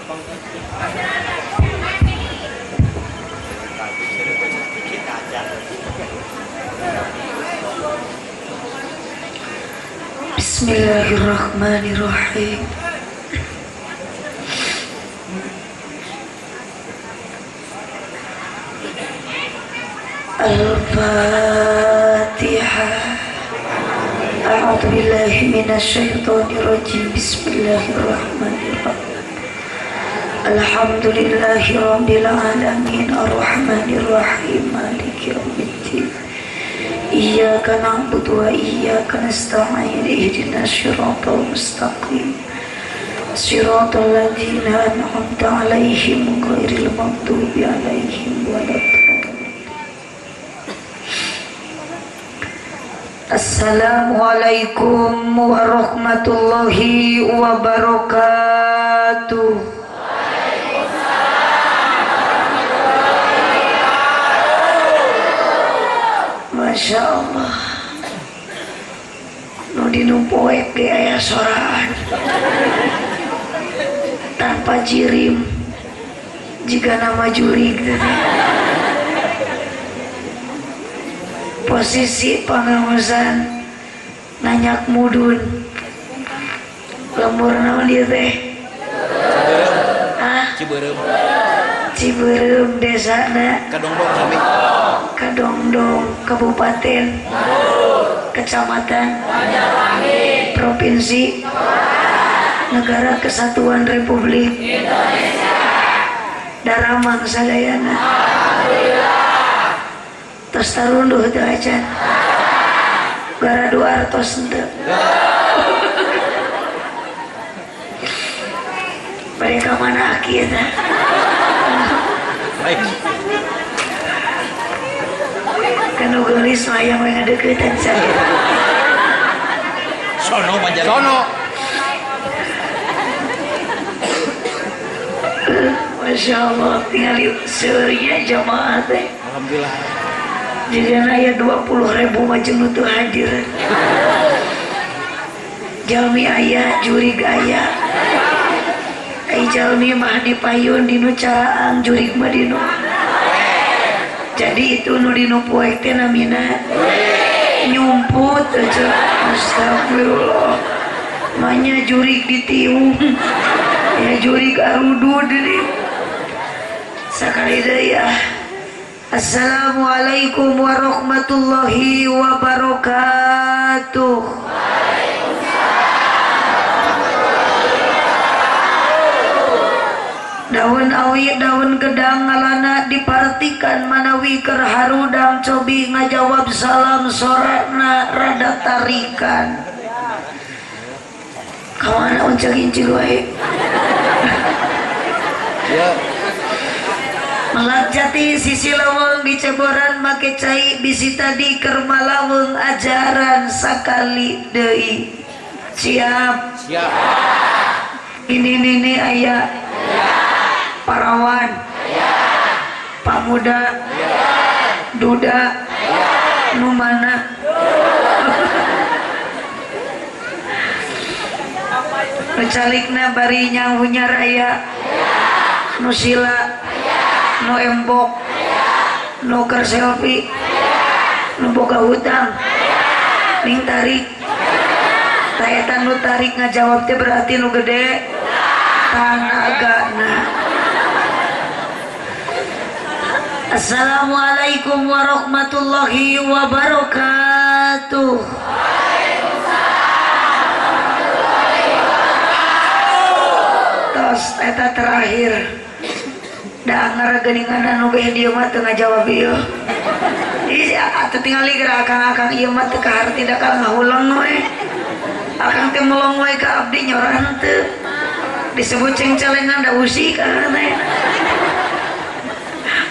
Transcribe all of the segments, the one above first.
Bismillahirrahmanirrahim. Al-Fatihah. A'udzu billahi minasyaitonir rajim. Bismillahirrahmanirrahim. Alhamdulillahi rabbil alamin arrahmanir rahim maliki yaumiddin. Iyyaka na'budu wa iyyaka nasta'in ihdinas siratal mustaqim siratal ladzina an'amta 'alaihim ghairil maghdubi 'alaihim waladdallin. Assalamualaikum warahmatullahi wabarakatuh. Masya Allah, nu dinu poek ge aya soraan tanpa jirim jika nama jurig teh. Posisi pangaosan nanyak mudun lembur naon ieu teh? Hah? Cibeureum. Cibeureum desana Kadongdong sami. Kadongdong, Kabupaten Kecamatan Banjarwangi, Provinsi Negara Kesatuan Republik Indonesia. Daramang sadayana. Alhamdulillah. Tos tarunduh teu acan. Gara dua artos henteu. Bade ka mana aki eta? Baik. Kanu geulis mah aya we ngadeuketan saya. Sono Banjarwangi. Sono. Masya Allah, tinggal seurnya jamaah teh. Alhamdulillah. Jigana aya 20.000 mah jeung nu teu hadir. Jalmi aya, jurig aya. Ai jalmi mah dipayun dinu caraang, jurig mah dinu. Jadi itu nu dinu poek teh namina nyumput aja. Astagfirullah. Manya jurig ditiung. Ya jurig arudud deui. Sakali deui ah. Assalamualaikum warahmatullahi wabarakatuh. Daun awi daun gedang ngalana dipartikan manawi keur harudang cobi ngajawab salam sorana rada tarikan. Kawana uncak inci wae. Ya. Melak jati sisi lawang diceboran make cai bisi tadi keur malaweng ajaran sakali deui. Siap. Siap. Ini nini aya. Parawan, pamuda, duda, nu mana? Nu calikna bari nyahunyar aya, nu sila, nu embok, nu keur selfie, nu boga hutang, ning tarik. Ta eta nu tarik ngajawab teh berarti nu gede tanagana. Assalamualaikum warahmatullahi wabarakatuh. Waalaikumsalam warahmatullahi wabarakatuh. Tos eta terakhir. Da anggar geuningan anu beh dieu mah teu ngajawab ieu. Ih atuh tingali geura akang-akang ieu mah teu kaharti da kang ngahuleng we. Akang teh melong we ka abdi nyoran teu. Disebut cengcelengan da usik akang teh.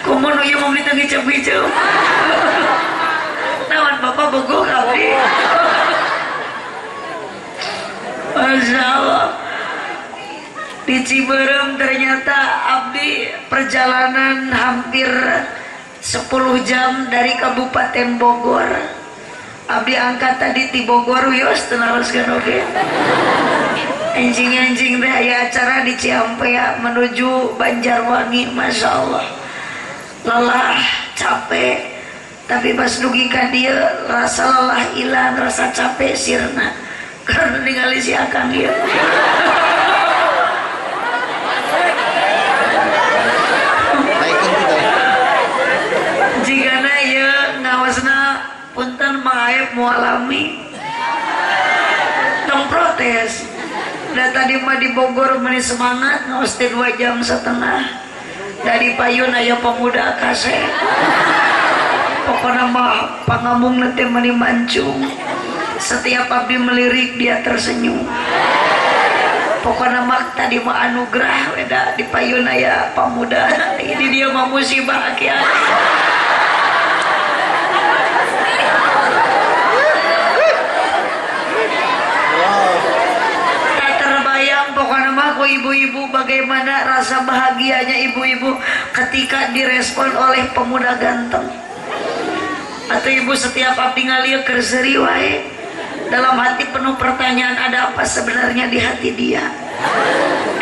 Komo nu ieu mah minta ngicep-ngicep. Naon bapak bogoh ka abdi. Masya Allah. Di Cibeureum ternyata abdi perjalanan hampir 10 jam dari Kabupaten Bogor. Abdi angkat tadi di Bogor wios teu naroskeun oge. Enjing-enjing teh aya acara di Ciampea menuju Banjarwangi, Masya Allah. Lelah, capek, tapi pas dugi ka dieu rasa lelah hilang, rasa capek sirna. Karena ningali si Akang ieu. Jigana ieu ngawasna punten maep mualami. Tong protes. Da tadi mah di Bogor meni semangat ngaos teh 2,5 jam. Dari payun aya pemuda kaseh. Pokona mah pangamungna teh meni mancung. Setiap abdi melirik dia tersenyum. Pokona mah tadi mah anugerah weda di payun aya pemuda. Ini dia mah musibah aki-aki. Tak terbayang pokona mah ku ibu-ibu bagaimana rasa bahagianya ibu-ibu ketika direspon oleh pemuda ganteng. Atau ibu setiap abdi ngalieu keur seuri wae. Dalam hati penuh pertanyaan, ada apa sebenarnya di hati dia.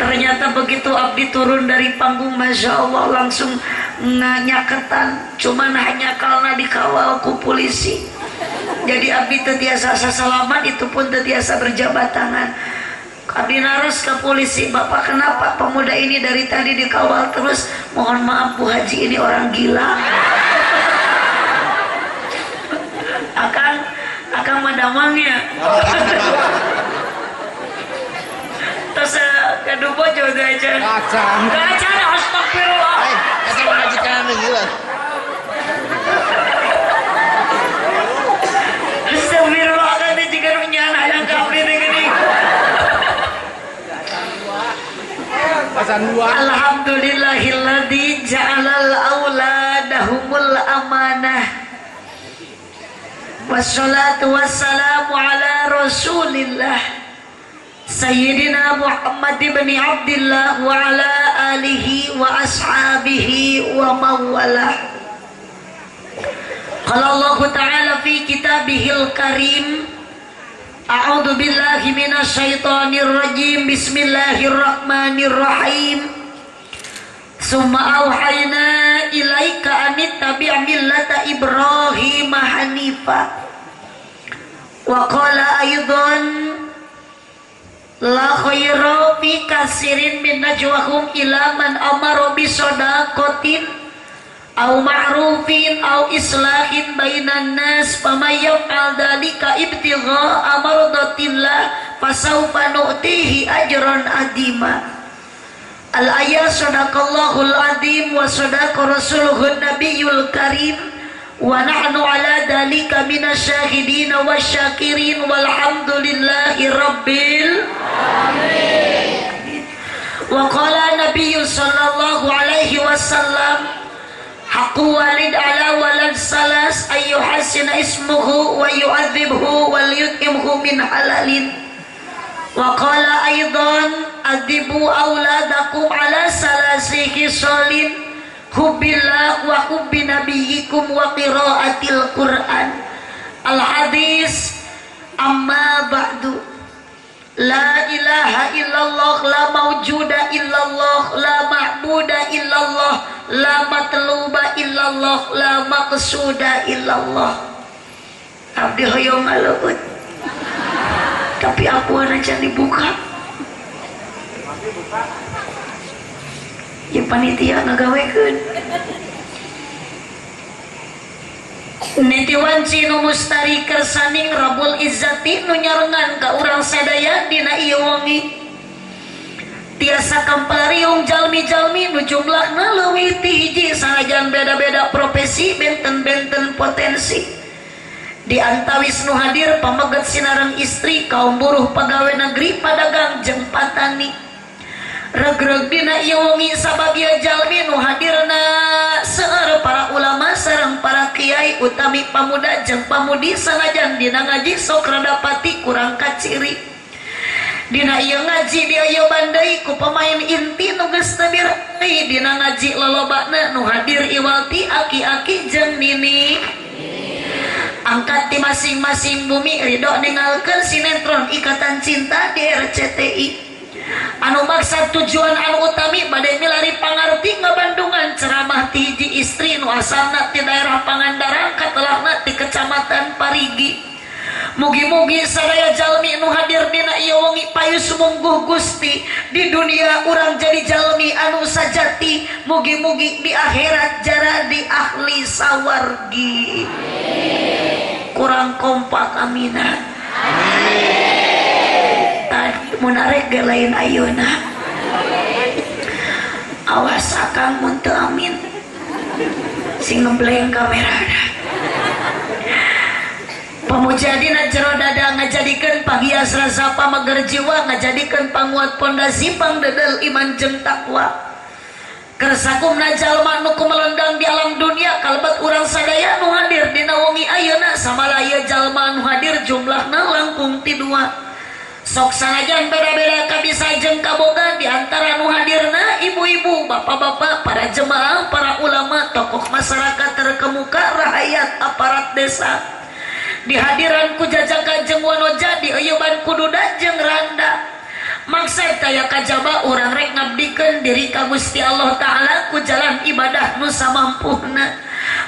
Ternyata begitu abdi turun dari panggung, Masya Allah langsung nyaketan. Cuman hanya karena dikawal ku polisi. Jadi abdi tetiasa sasalaman, itu pun tetiasa berjabat tangan. Abdi naros ke polisi, "Bapak kenapa pemuda ini dari tadi dikawal terus?" "Mohon maaf Bu Haji, ini orang gila." Akang madamangnya. Terus gaduh bojo aja. Kacan. Kacan, astagfirullah. Eta majikan gila. Astagfirullah kan teh jiga nu nyana hayang ka abdi teh geuning. Kacan dua. Alhamdulillahilladzi ja'alal auladahumul amanah. Wassalatu wassalamu ala rasulillah Sayyidina Muhammad ibn Abdillah wa ala alihi wa ashabihi wa mawalah. Qala Allah ta'ala fi kitabihil karim, a'udzu billahi minasyaitonir rajim, bismillahirrahmanirrahim. Summa auhayna ilaika anittabi' millata Ibrahim hanifa. Wa qala aidan la khaira fi kasirin min najwahum ila man amara bi shadaqatin aw ma'rufin aw islahin bainan nas faman yaf'al dzalika ibtigha'a mardatillah fasawfa nu'tihi ajran 'azima. Al-ayat sadaqallahul azim wa sadaqa rasuluhun nabiyul karim wa nahnu ala dalika minasyahidin wasyakirin walhamdulillahi rabbil alamin. Wa qala nabiyyu sallallahu alaihi wasallam haqqu walid ala walad salas ayyuhasina ismuhu wa yu'adzibhu wal yut'imhu min halalin. Wa qala aidan adibu auladakum ala salasi khisalin hubbillah wa hubbi nabiyyikum wa qiraatil Qur'an. Al hadis. Amma ba'du. La ilaha illallah, la mawjuda illallah, la ma'buda illallah, la matluba illallah, la maqsuda illallah. Abdi hoyong ngaleut, tapi aku aja dibuka. Ya panitia ngagawekeun. Niti wanci nu mustari kersaning Rabbul Izzati nu nyarengan ka urang sadaya dina ieu wengi. Tiasa kampariung jalmi-jalmi nu jumlahna leuwih ti hiji sanajan beda-beda profesi benten-benten potensi. Di antawis nu hadir pameget sinareng istri kaum buruh pagawe negeri padagang jeung patani. Regreg dina ieu wengi sabab ieu jalmi nu hadirna seueur para ulama sareng para kiai utami pamuda jeung pamudi sanajan dina ngaji sok rada pati kurang kaciri. Dina ieu ngaji dia ieu bandai ku pemain inti nu geus teu mirai dina ngaji lolobana nu hadir iwal ti aki-aki jeung nini. Angkat di masing-masing bumi ridho ninggalkeun sinetron Ikatan Cinta di RCTI. Anu maksad tujuan anu utami bade milari pangarti ngabandungan ceramah ti hiji istri nu asalna ti daerah Pangandaran katelahna ti Kecamatan Parigi. Mugi-mugi sadaya jalmi nu hadir dina ieu wengi payus mungguh Gusti di dunia urang jadi jalmi anu sajati, mugi-mugi di akhirat jaradi ahli sawargi. Kurang kompak amina. Amin. Tadi mun arek ge lain ayeuna. Awas akang mun teu amin. Sing ngebleng kamerana. Pamujadina jero dada ngajadikeun panghias rasa pamager jiwa, ngajadikeun panguat pondasi pangdedel iman jeung takwa. Kersakumna jalma nu kumelendang di alam dunia kalebet urang sadaya nu hadir dina wengi ayeuna samalaya jalma nu hadir jumlahna langkung ti dua. Sok sanajan beda-beda kabisa jeung kaboga di antara nu hadirna ibu-ibu, bapak-bapak, para jemaah, para ulama, tokoh masyarakat terkemuka, rahayat aparat desa. Dihadiran ku jajaka jeung wanoja, dieuyeban ku duda jeung randa. Maksad kaya kajaba urang rek ngabdikeun diri ka Gusti Allah Ta'ala ku jalan ibadah nu samampuhna.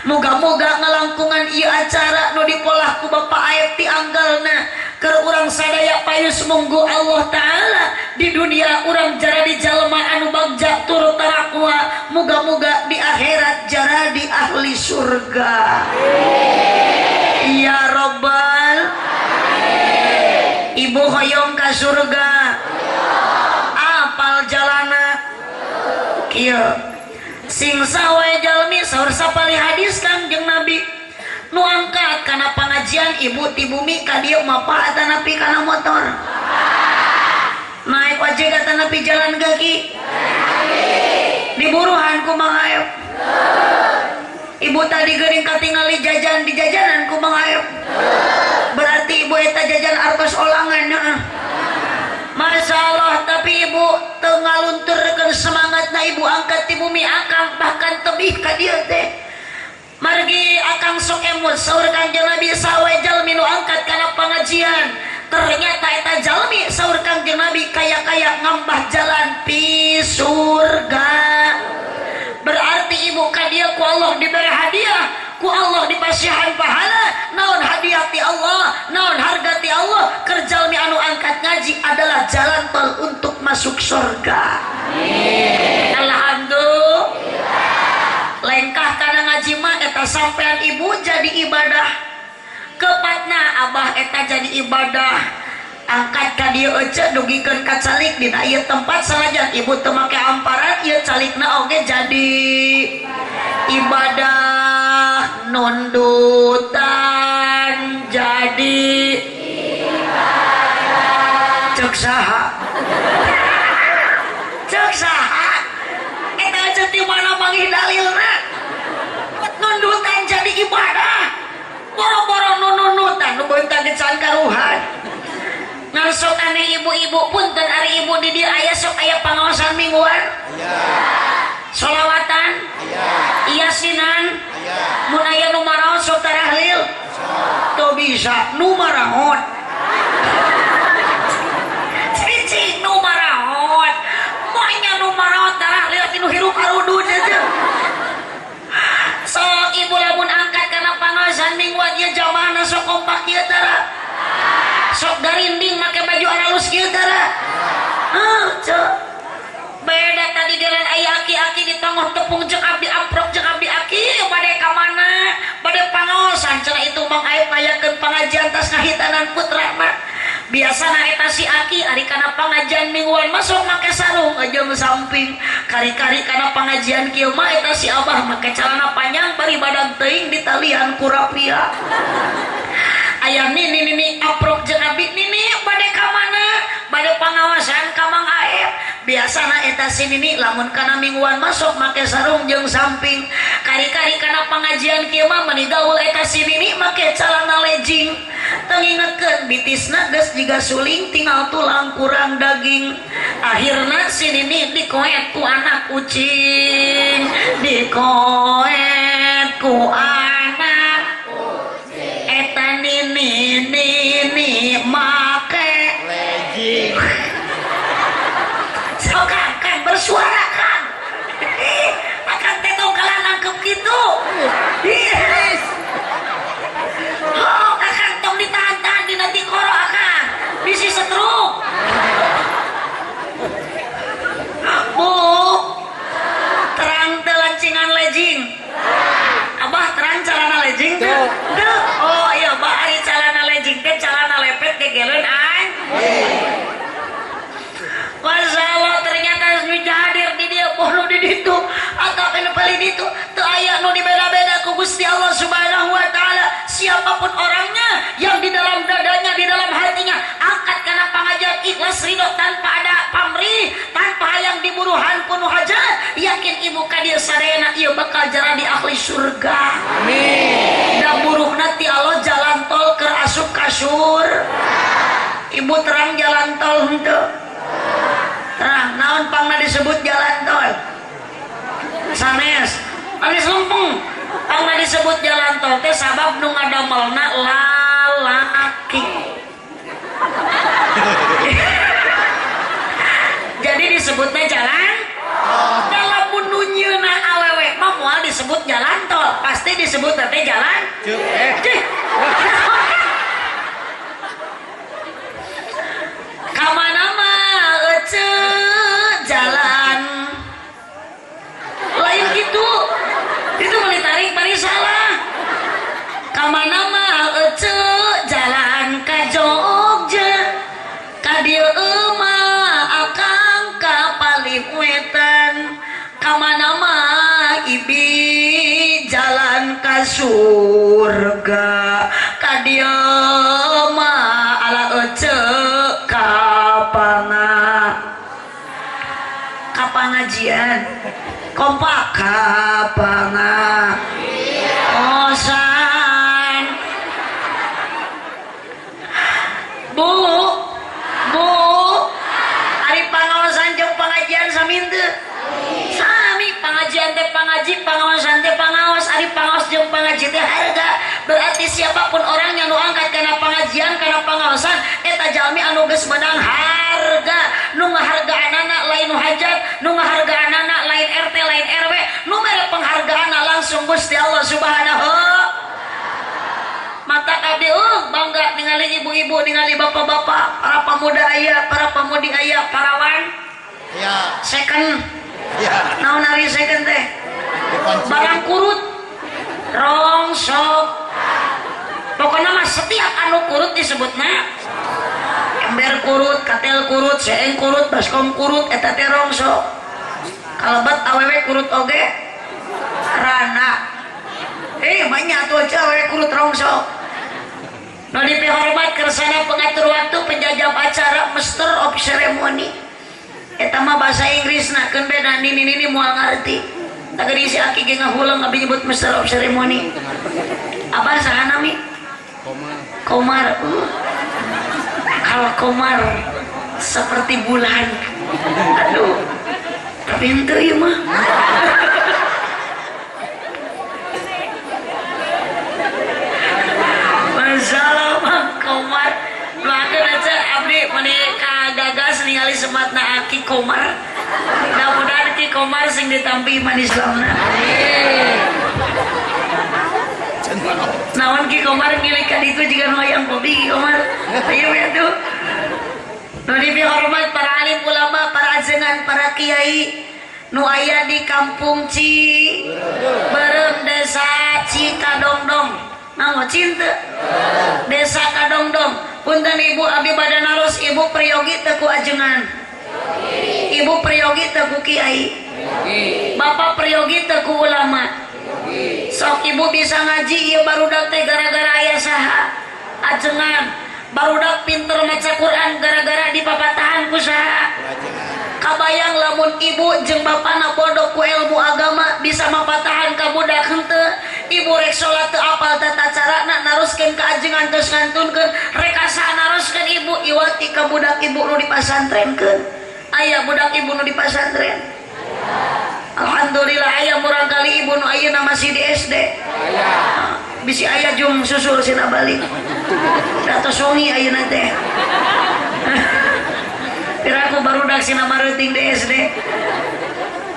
Moga-moga ngalangkungan ieu acara nu dipolah ku Bapak Aep ti anggalna keur urang sadaya payus munggu Allah Ta'ala di dunia urang jaradi jalma anu bagja tur tarakwa, moga-moga di akhirat jaradi ahli surga. Ya Robbal. Ibu hoyong ka surga. Apal jalana kieu sing sawae jalmi saur sapali hadis Kangjeng Nabi nu angkat kana pangajian ibu ti bumi ka dieu mapah atanapi kana motor, naik ojek atanapi jalan kaki, diburuhan ku Mang Aep. Ibu tadi geuning katingali jajan di jajanan ku Mang Aep, berarti ibu eta jajan artos olangan. Heeh. Masya Allah, tapi ibu teu ngalunturkeun semangatna ibu angkat ti bumi akang bahkan tebih ka dieu teh. Margi akang sok emut saur Kangjeng Nabi sawe jalmi nu angkat kana pangajian, ternyata eta jalmi saur Kangjeng Nabi kaya-kaya ngambah jalan pi surga. Berarti ibu ka dieu ku Allah diberi hadiah, ku Allah dipasihan pahala. Naon hadiah ti Allah, naon harga ti Allah, keur jalmi anu angkat ngaji adalah jalan tol untuk masuk surga. Alhamdulillah. Lengkah kana ngaji mah eta sampean ibu jadi ibadah, kepatna abah eta jadi ibadah. Angkat ka dieu ece dugikeun ka calik dina ieu tempat sanajan ibu teu make amparan ieu calikna oge jadi ibadah. Nundutan jadi ibadah. Cek saha? Cek saha? Eta ece ti mana manggih dalilna? Nundutan jadi ibadah. Boro-boro nundutan nu beunta gecan karuhan. Ngan sok aneh ibu-ibu punten ari ibu di dieu aya sok aya pangaosan mingguan. Aya. Solawatan. Aya. Yasinan. Aya. Mun aya nu maraot sok tarahlil. Teu bisa nu maraot. Cicing nu maraot. Moanya nu maraot tarahlil ti nu hirup arudud teh. Sok ibu lamun angkat kana pangaosan mingguan ieu jamaahna sok kompak ieu tara. Sok garinding make baju aralus kieu tara. Heuh, ceu. Beda tadi jalan aya aki-aki di tonggoh tepung jeung abdi amprok jeung abdi aki bade ka mana? Bade pangaosan cenah itu Mang Aep ngayakeun pangajian tas ngahitanan putrana. Biasana eta si aki ari kana pangajian mingguan masuk make sarung jeung samping. Kari-kari kana pangajian kieu mah eta si abah make calana panjang bari badag teuing ditalian ku rapia. Ayah nini nini aprok jeung abi nini bade ka mana? Bade pangawasan ka Mang Aep. Biasana eta si nini lamun kana mingguan masuk make sarung jeung samping. Kari-kari kana pangajian kieu mah meuni gaul eta si nini make calana legging. Teu ngingetkeun bitisna geus jiga suling tinggal tulang kurang daging. Akhirna si nini dikoet ku anak kucing. Dikoet ku anak kucing. ditu teu aya nu dibeda-beda ku Gusti Allah Subhanahu wa taala. Siapapun orangnya yang di dalam dadanya, di dalam hatinya angkat kana pangajian ikhlas ridho tanpa ada pamrih, tanpa hayang diburuhan kuno hajat, yakin ibu ka dieu sadayana ieu bakal jadi ahli surga. Amin. Da buruhna ti Allah jalan tol keur asup ka surga. Ibu terang jalan tol henteu? Terang. Naon pangna disebut jalan tol? Sanes. Alis lempeng. Pangna disebut jalan tol teh sabab nu ngadamelna lalaki. Jadi disebutnya jalan dalam mununyeuna awewe mah moal disebut jalan tol, pasti disebut teh jalan. Cih. Kamana mah ece jalan lain gitu, itu mau ditarik paling salah. Kamana mah ece jalan ka Jogja, ka dieu mah akang ka palih wetan. Kamana mah ibi jalan ka surga, ka dieu mah ala ece kapangajian kompak kapangaosan. Bu bu ari pangaosan jeung pangajian sami henteu? Sami. Pangajian teh pangaji, pangaosan teh pangaos. Ari pangaos jeung pangaji teh harga. Berarti siapapun orang yang nu angkat kana pangajian kana pangaosan eta jalmi anu geus meunang harga. Nu ngahargaanana lain nu hajat, nu ngahargaanana lain RT lain RW, nu mere penghargaanna langsung Gusti Allah Subhanahu. Mata abdi bangga ningali ibu-ibu, ningali bapak-bapak, para pemuda aya, para pemudi aya, parawan. Ya. Second. Ya. Naon ari second teh? Barang kurut. Rongsok. Pokoknya mah setiap anu kurut disebutna ember kurut, katel kurut, seeng kurut, baskom kurut, eta teh rongsok. Kalebet awewe kurut oge rana. Banyak tuh aja awewe kurut rongsok. Nu dipihormat kersana pengatur waktu, penjajah acara, master of ceremony. Eta mah bahasa Inggrisna keun beda nini-nini moal ngarti. Tah geuning si aki ge ngahulang abdi nyebut master of ceremony. Abah saha nami? Komar. Komar. Kalau Komar seperti bulan. Aduh. Tapi henteu ieu mah. Masalah Mang Komar. Doakeun aja abdi meni kagagas ningali sematna Aki Komar. Mudah-mudahan Ki Komar sing ditampi iman Islamna. Amin. Naon Ki Komar ngilik ka ditu jiga nu hayang kopi Ki Komar. Ayo we atuh. Nu dipihormat para alim ulama, para ajengan, para kiai nu aya di kampung Ci Berem, desa Cikadongdong. Naon cinta? Desa Kadongdong. Punten ibu abdi bade naros, ibu priyogi teu ku ajengan. Ibu priyogi teu ku kiai. Bapak priyogi teu ku ulama. Sok ibu bisa ngaji ieu barudak teh gara-gara aya saha? Ajengan. Barudak pinter maca Quran gara-gara dipapatahan ku saha? Kabayang lamun ibu jeung bapana bodoh ku ilmu agama bisa mapatahan ka budak henteu. Ibu rek salat teu apal tata carana naroskeun ka ajengan geus ngantunkeun, rek asa naroskeun ibu iwati ka budak ibu nu dipasantrenkeun. Aya budak ibu nu dipasantren. Alhamdulillah aya murang kali ibu nu ayeuna masih di SD. Aya. Bisi aya jung susul sina balik. Da tos wengi ayeuna teh. Piraku barudak sina mareuting di SD.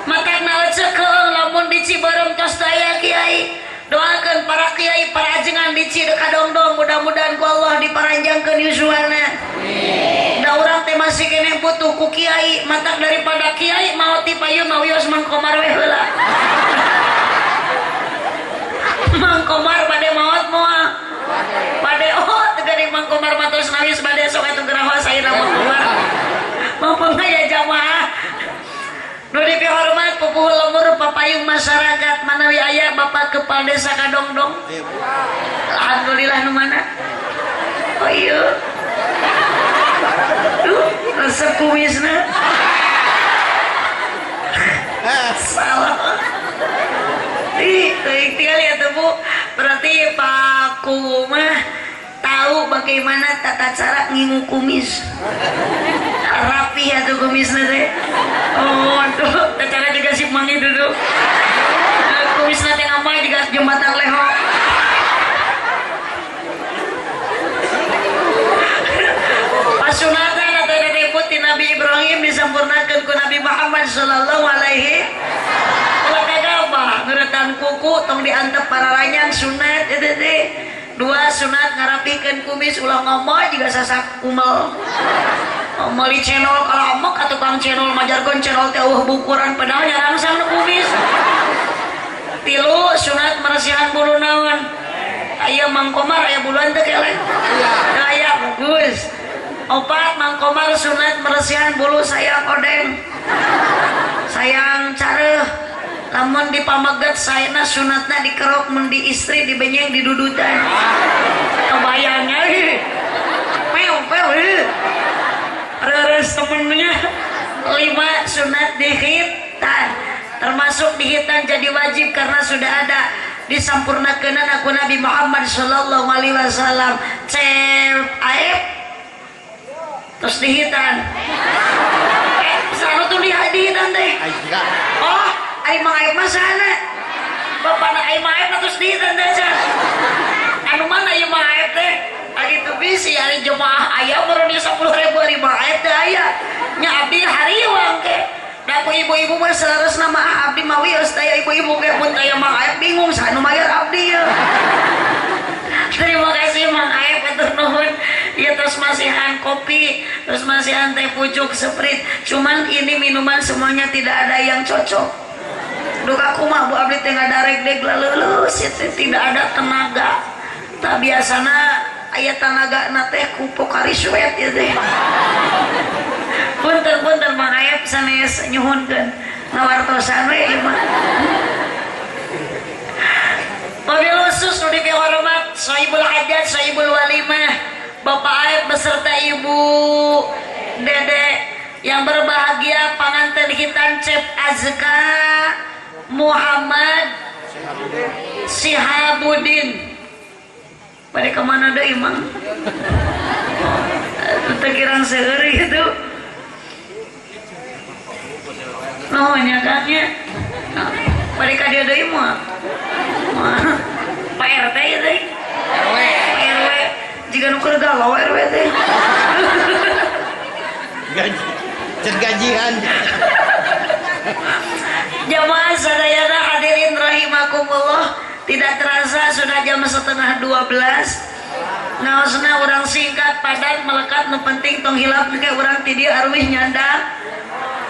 Matakna eceu keung lamun di Ciberem tos aya kiai. Doakeun para kiai, para ajengan di Cikadongdong mudah-mudahan ku Allah diparanjangkeun yuswana. Amin. Da urang teh masih keneh butuh ku kiai, matak daripada kiai maot ti payun mah wios Mang Komar we heula. Mang Komar bade maot moal. Bade oh teu geuning Mang Komar mah tos nangis bade sok atuh gerawas ayeuna Mang Komar. Mumpung aya jamaah. Nu dipihormat Aya pupuh lemur papayung masyarakat manawi aya Bapak Kepala Desa Kadongdong. Alhamdulillah nu mana? Oh iya. Duh, resep kumisna. Salah. Ih, tinggal ya tuh Bu. Berarti Pak Kuwu mah tahu bagaimana tata cara ngingu kumis. Rapi ya tuh kumisnya teh. Oh, tuh tata cara juga si mangi duduk. Kumisnya teh ngambang juga jembatan leho. Pasunatan atau putih Nabi Ibrahim disempurnakan ku Nabi Muhammad sallallahu alaihi ulah kagabah ngeretan kuku tong diantep para ranyang sunat eta teh. Dua sunat ngarapikeun kumis ulah ngomong juga sasak kumel. Meuli channel kalau amok ka tukang channel majarkeun channel teh eueuh bukuran padahal nyarangsang nu kumis. Tilu sunat meresihan bulu naon. Aya Mang Komar aya buluan teh kelek. Aya bagus. Opat Mang Komar sunat meresihan bulu sayang odeng. Sayang careuh. Lamun dipameget sayana sunatna dikerok mun di istri dibenyeng didudutan. Kebayangnya pew pew reres temennya. 5 sunat dihitan, termasuk dihitan jadi wajib karena sudah ada disampurnakeun ku Nabi Muhammad sallallahu alaihi wasallam. Cep aib terus dihitan. Selalu tuh dihitan teh. Oh, ai Mang Aib mah sana. Bapana ai Mang Aib terus dihitan teh. Anu mana ieu Mang Aib teh? Ari teu bisi ari jemaah aya meureun 10.000 ari Mang Aib teh aya. Nya abdi hariwang ke. Da ku ibu-ibu mah saleresna mah abdi mah wios teh ibu-ibu ge pun teh Mang Aib bingung saha nu mayar abdi ye. Terima kasih Mang Aib atur nuhun. Ya terus masihan kopi, terus masihan teh pucuk seprit. Cuman ini minuman semuanya tidak ada yang cocok. Duka kumaha Bu abdi teh ngadarek deg leuleus tidak ada tenaga. Tak biasana aya tenaga na teh ku Pocari Sweat ya teh. Punten-punten Mang Aib sanes nyuhunkeun ngawartosan we ieu mah. Wabil khusus nu dipihormat Sohibul Hajat, Sohibul Walimah, Bapak Aib beserta Ibu Dede yang berbahagia panganten hitan Cep Azka Muhammad Sihabudin. Pada kemana deh imang? Terkirang seueur gitu. Noh nya kan nya. Pada ka dieu deui mah. Pak RT ieu teh. RW. RW. Jiga nu keur galau RW teh. Gaji. Can gajian. Jamaah sadayana hadirin rahimakumullah. Tidak terasa sudah jam 11:30. Ngaosna urang singkat padat melekat nu penting tong hilap ke urang ti dieu arwih nyanda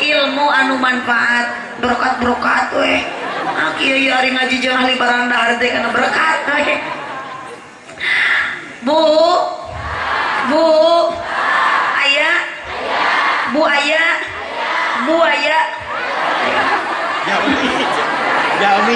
ilmu anu manfaat berkat-berkat we. Ah kieu ieu ari ngaji jeung ahli barang dahar teh kana berkat we. Bu. Bu. Aya. Bu aya. Bu aya. Jami.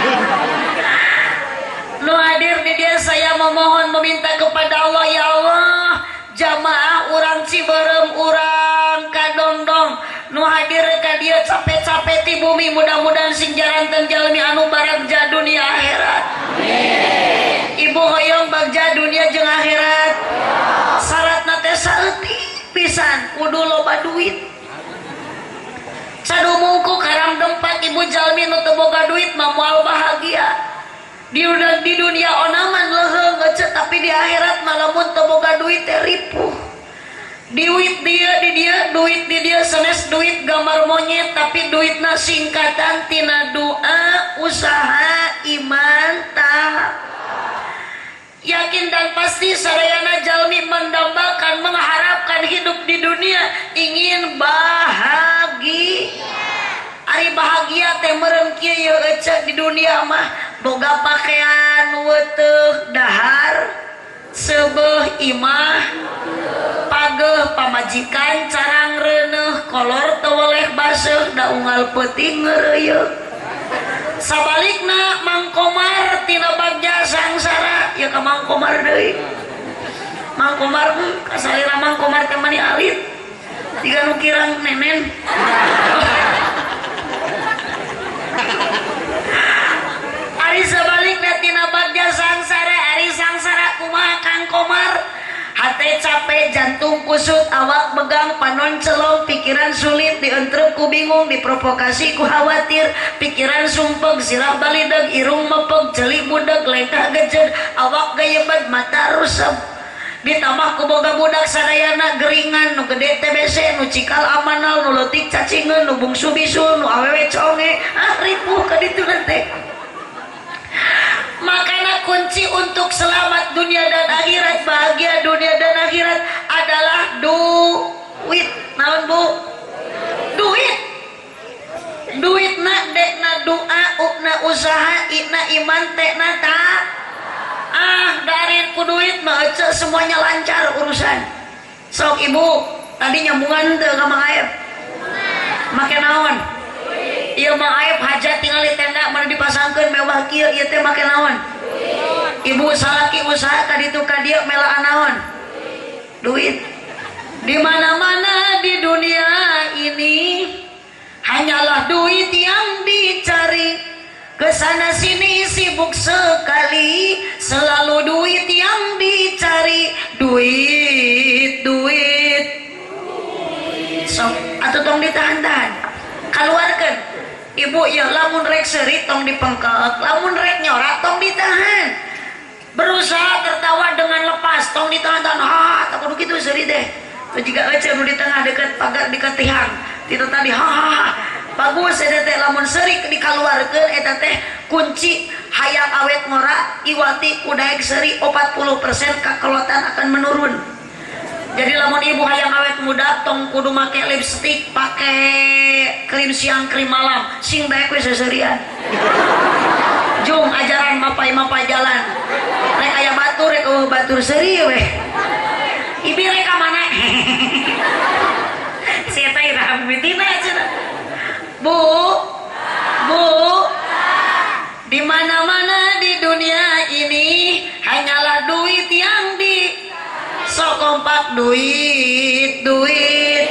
Nu hadir di dia saya memohon meminta kepada Allah, ya Allah, jamaah urang Ciberem urang Kadongdong nu hadir ka dieu capek-capek ti bumi mudah-mudahan sing jaranten jalmi anu baragja dunia akhirat. Amin. Ibu hoyong bagja dunia jeung akhirat. Syaratna teh saeutik pisan kudu loba duit. Sadumungku karam dempat ibu jalmi nu teu boga duit mah moal bahagia. Di dunia onaman leuheung ngece tapi di akhirat mah lamun teu boga duit teh ripuh. Duit dia di dia, duit di dia sanes duit gambar monyet tapi duitna singkatan tina doa, usaha, iman, ta. Yakin dan pasti sadayana jalmi mendambakan, mengharapkan hidup di dunia ingin bahagia. Ari bahagia teh meureun kieu yeuh ece di dunia mah boga pakaian weteuh dahar seubeuh imah pageuh pamajikan carang reuneuh kolor teu weleh baseuh da unggal peuting ngeureuyeuh. Sabalikna Mang Komar tina bagja sangsara ya ka Mang Komar deui. Mang Komar kasalira Mang Komar teh mani alit. Tiga nu kirang nenen. Ari sabalikna tina bagja sangsara, ari sangsara kumaha Kang Komar? Hate capek, jantung kusut, awak begang, panon celong, pikiran sulit, dientrep ku bingung, diprovokasi ku khawatir, pikiran sumpeg, sirah balideg, irung mepeg, celik budeg, lengkah gejed, awak gayebet, mata rusep. Ditambah ku boga budak sadayana geringan, nu gede TBC, nu cikal amanal, nu leutik cacingeun, nu bungsu bisul, nu awewe conge, ah ripuh ka ditu teh. Makanya kunci untuk selamat dunia dan akhirat, bahagia dunia dan akhirat adalah duit. Naon bu? Duit. Duit na dek na doa, ukna usaha, ikna iman, tekna ta. Ah, dari ku duit mah semuanya lancar urusan. Sok ibu, tadi nyambungan teu ka Mang Aep. Make naon? Ieu Mang Aep hajat tinggal di tenda mana dipasangkeun mewah kieu ieu teh make naon? Ibu salaki usaha ka ditu ka dieu melaan naon? Duit. Di mana-mana di dunia ini hanyalah duit yang dicari. Kesana sini sibuk sekali, selalu duit yang dicari. Duit, duit. Sok atuh tong ditahan-tahan. Keluarkan. Ibu ya lamun rek seuri tong dipengkek, lamun rek nyorak tong ditahan. Berusaha tertawa dengan lepas, tong ditahan-tahan. Ah, tak kudu kitu seuri teh. Tuh jiga ece nu di tengah dekat pagar dekat tiang. Titu tadi ha ha ha. Bagus eta teh lamun seuri dikaluarkeun eta teh kunci hayang awet ngora iwati ku daek seuri 40% kakelotan akan menurun. Jadi lamun ibu hayang awet muda tong kudu make lipstick, pake krim siang, krim malam, sing daek we seserian. Jung ajaran mapai-mapai jalan. Rek aya batur rek eueuh batur seuri we. Ibi rek ka mana? Si eta iraha mimitina cenah. Bu, bu, di mana-mana di dunia ini hanyalah duit yang di sok kompak duit, duit.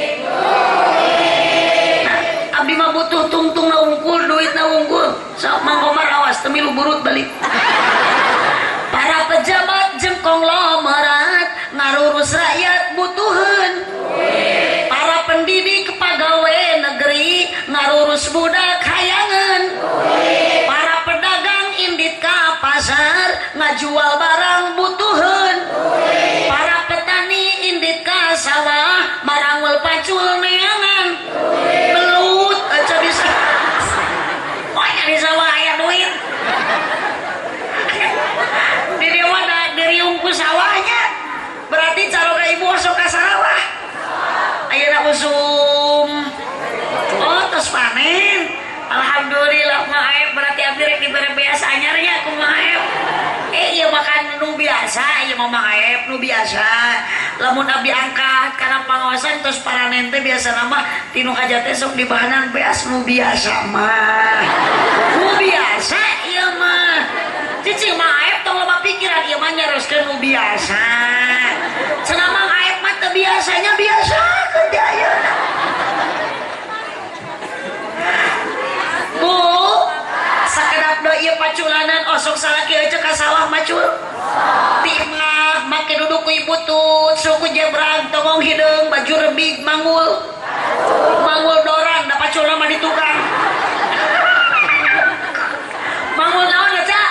Nah, abdi mah butuh tungtung na wungkul, duit na wungkul. Sok Mang Komar awas temilu burut balik. Para pejabat jeung konglomerat ngarurus rakyat butuheun. Para pendidik pagawe negeri ngarurus budak hayangan. Para pedagang indit ka pasar ngajual barang butuheun. Para petani indit ka sawah marangul pacul neangan. Belut aja bisa. Pokoknya di sawah aya duit. Di dewa diriung ku sawahnya. Berarti caroga ibu osok ka sawah. Ayeuna usum. Oh, tos panen. Alhamdulillah Mang Aep berarti abdi rek dibere beas anyarnya ku Mang Aep. Ieu makan nu biasa, ieu mah Mang Aep nu biasa. Lamun abdi angkat kana pangaosan tos paranen teh biasana mah tinu hajat teh sok dibahanan beas nu biasa mah. Nu biasa ieu mah. Cicing Mang Aep tong loba pikiran ieu mah nyaroskeun nu biasa. Cenah Mang Aep mah teu biasanya biasakeun di ayeuna. Bu, sakedap deui ieu paculanan osok salaki aja ka sawah macul. Timah make duduk ku ibu tut, suku jebrang, tongong hideung, baju rebig mangul. Mangul doran da paculna mah di tukang. Mangul naon aja?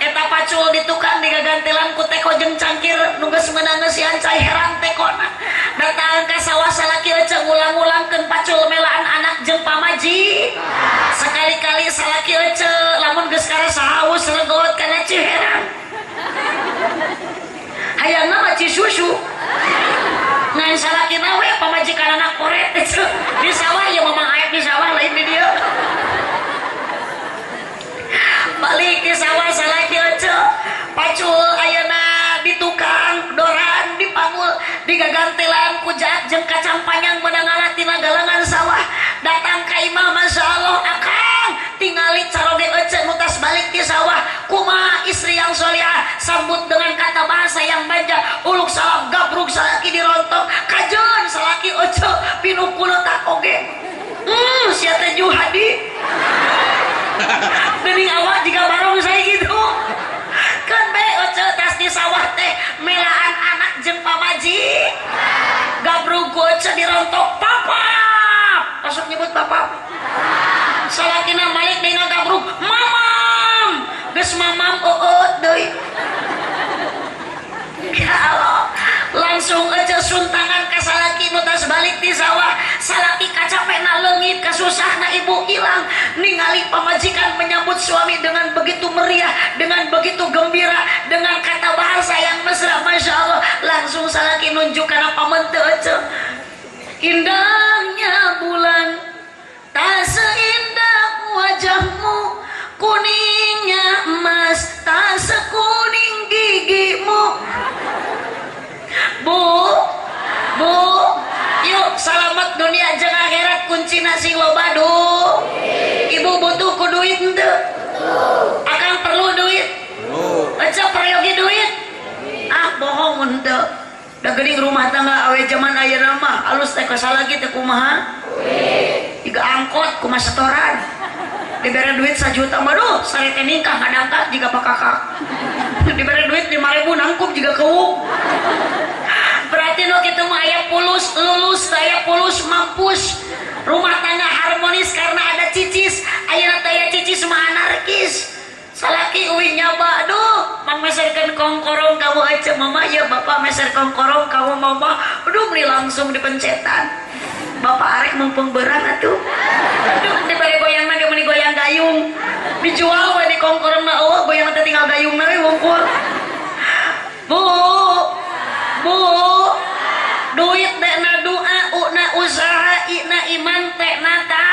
Eta pacul di tukang digagantelan ku teko jeung cangkir nu geus meunang ngeusian cai herang tekona. Datang ka sawah salaki ece ngulang-ngulangkeun pacul melaan anak jeung pamaji. Sekali-kali salaki ece lamun geus karasa haus regot kana ci herang. Hayangna mah ci susu. Ngan salakina we pamajikanana koret ece. Di sawah ieu mah Mang Aep di sawah lain di dieu. Balik di sawah salaki ece pacul ayeuna di tukang doran dipanggul digagantelan ku jaak jeung kacang panjang meunang ngalah tina galangan sawah. Datang ka imah masya Allah akang Tingali caroge ece nu tas balik di sawah. Kumaha istri yang solehah sambut dengan kata bahasa yang manja. Uluk salam gabruk salaki dirontok. Kajeun salaki ece pinuh kuletak oge. Sia teh juhadi. Geuning awak jiga barong saya gitu. Kan bae ece tas di sawah teh melaan anak jeung pamaji. Gabruk ku ece dirontok papap. Masuk nyebut bapak. Salakina balik deui ngagabruk mamam. Geus mamam eueut deui. Ya Allah, langsung aja suntangan ka salaki nu tas balik di sawah. Salaki kacapena leungit, kasusahna ibu hilang. Ningali pamajikan menyambut suami dengan begitu meriah, dengan begitu gembira, dengan kata bahasa yang mesra, masya Allah. Langsung salaki nunjuk kana pamente ece. Indahnya bulan tak seindah wajahmu, kuningnya emas tak sekuning gigimu. Bu, bu, yuk selamat dunia jeung akhirat kuncina sing loba du. Ibu butuh ku duit henteu? Akang perlu duit? Ece peryogi duit? Ah bohong henteu. Da geuning rumah tangga awe zaman ayeuna mah alus teh kasalagi teh kumaha? Jiga angkot kumaha setoran. Dibere duit 1 juta mah duh sare teh ningkah ngadangkak jiga pakakak. Dibere duit 5.000 nangkup jiga kewuk. Berarti nu kitu mah aya pulus lulus, aya pulus mampus. Rumah tangga harmonis karena ada cicis. Ayeuna teh aya cicis mah anarkis. Salaki uih nyaba, aduh, mang meserkeun kongkorong kamu aja mama, ya bapak meser kongkorong kamu mama, aduh beli langsung dipencetan. Bapak arek mumpung berang atuh. Aduh, dibere goyangna ge meuni goyang gayung. Dijual we di kongkorongna eueuh goyang teh tinggal gayungna we wungkul. Bu, bu, duit teh na doa, na usaha, na iman teh na ta.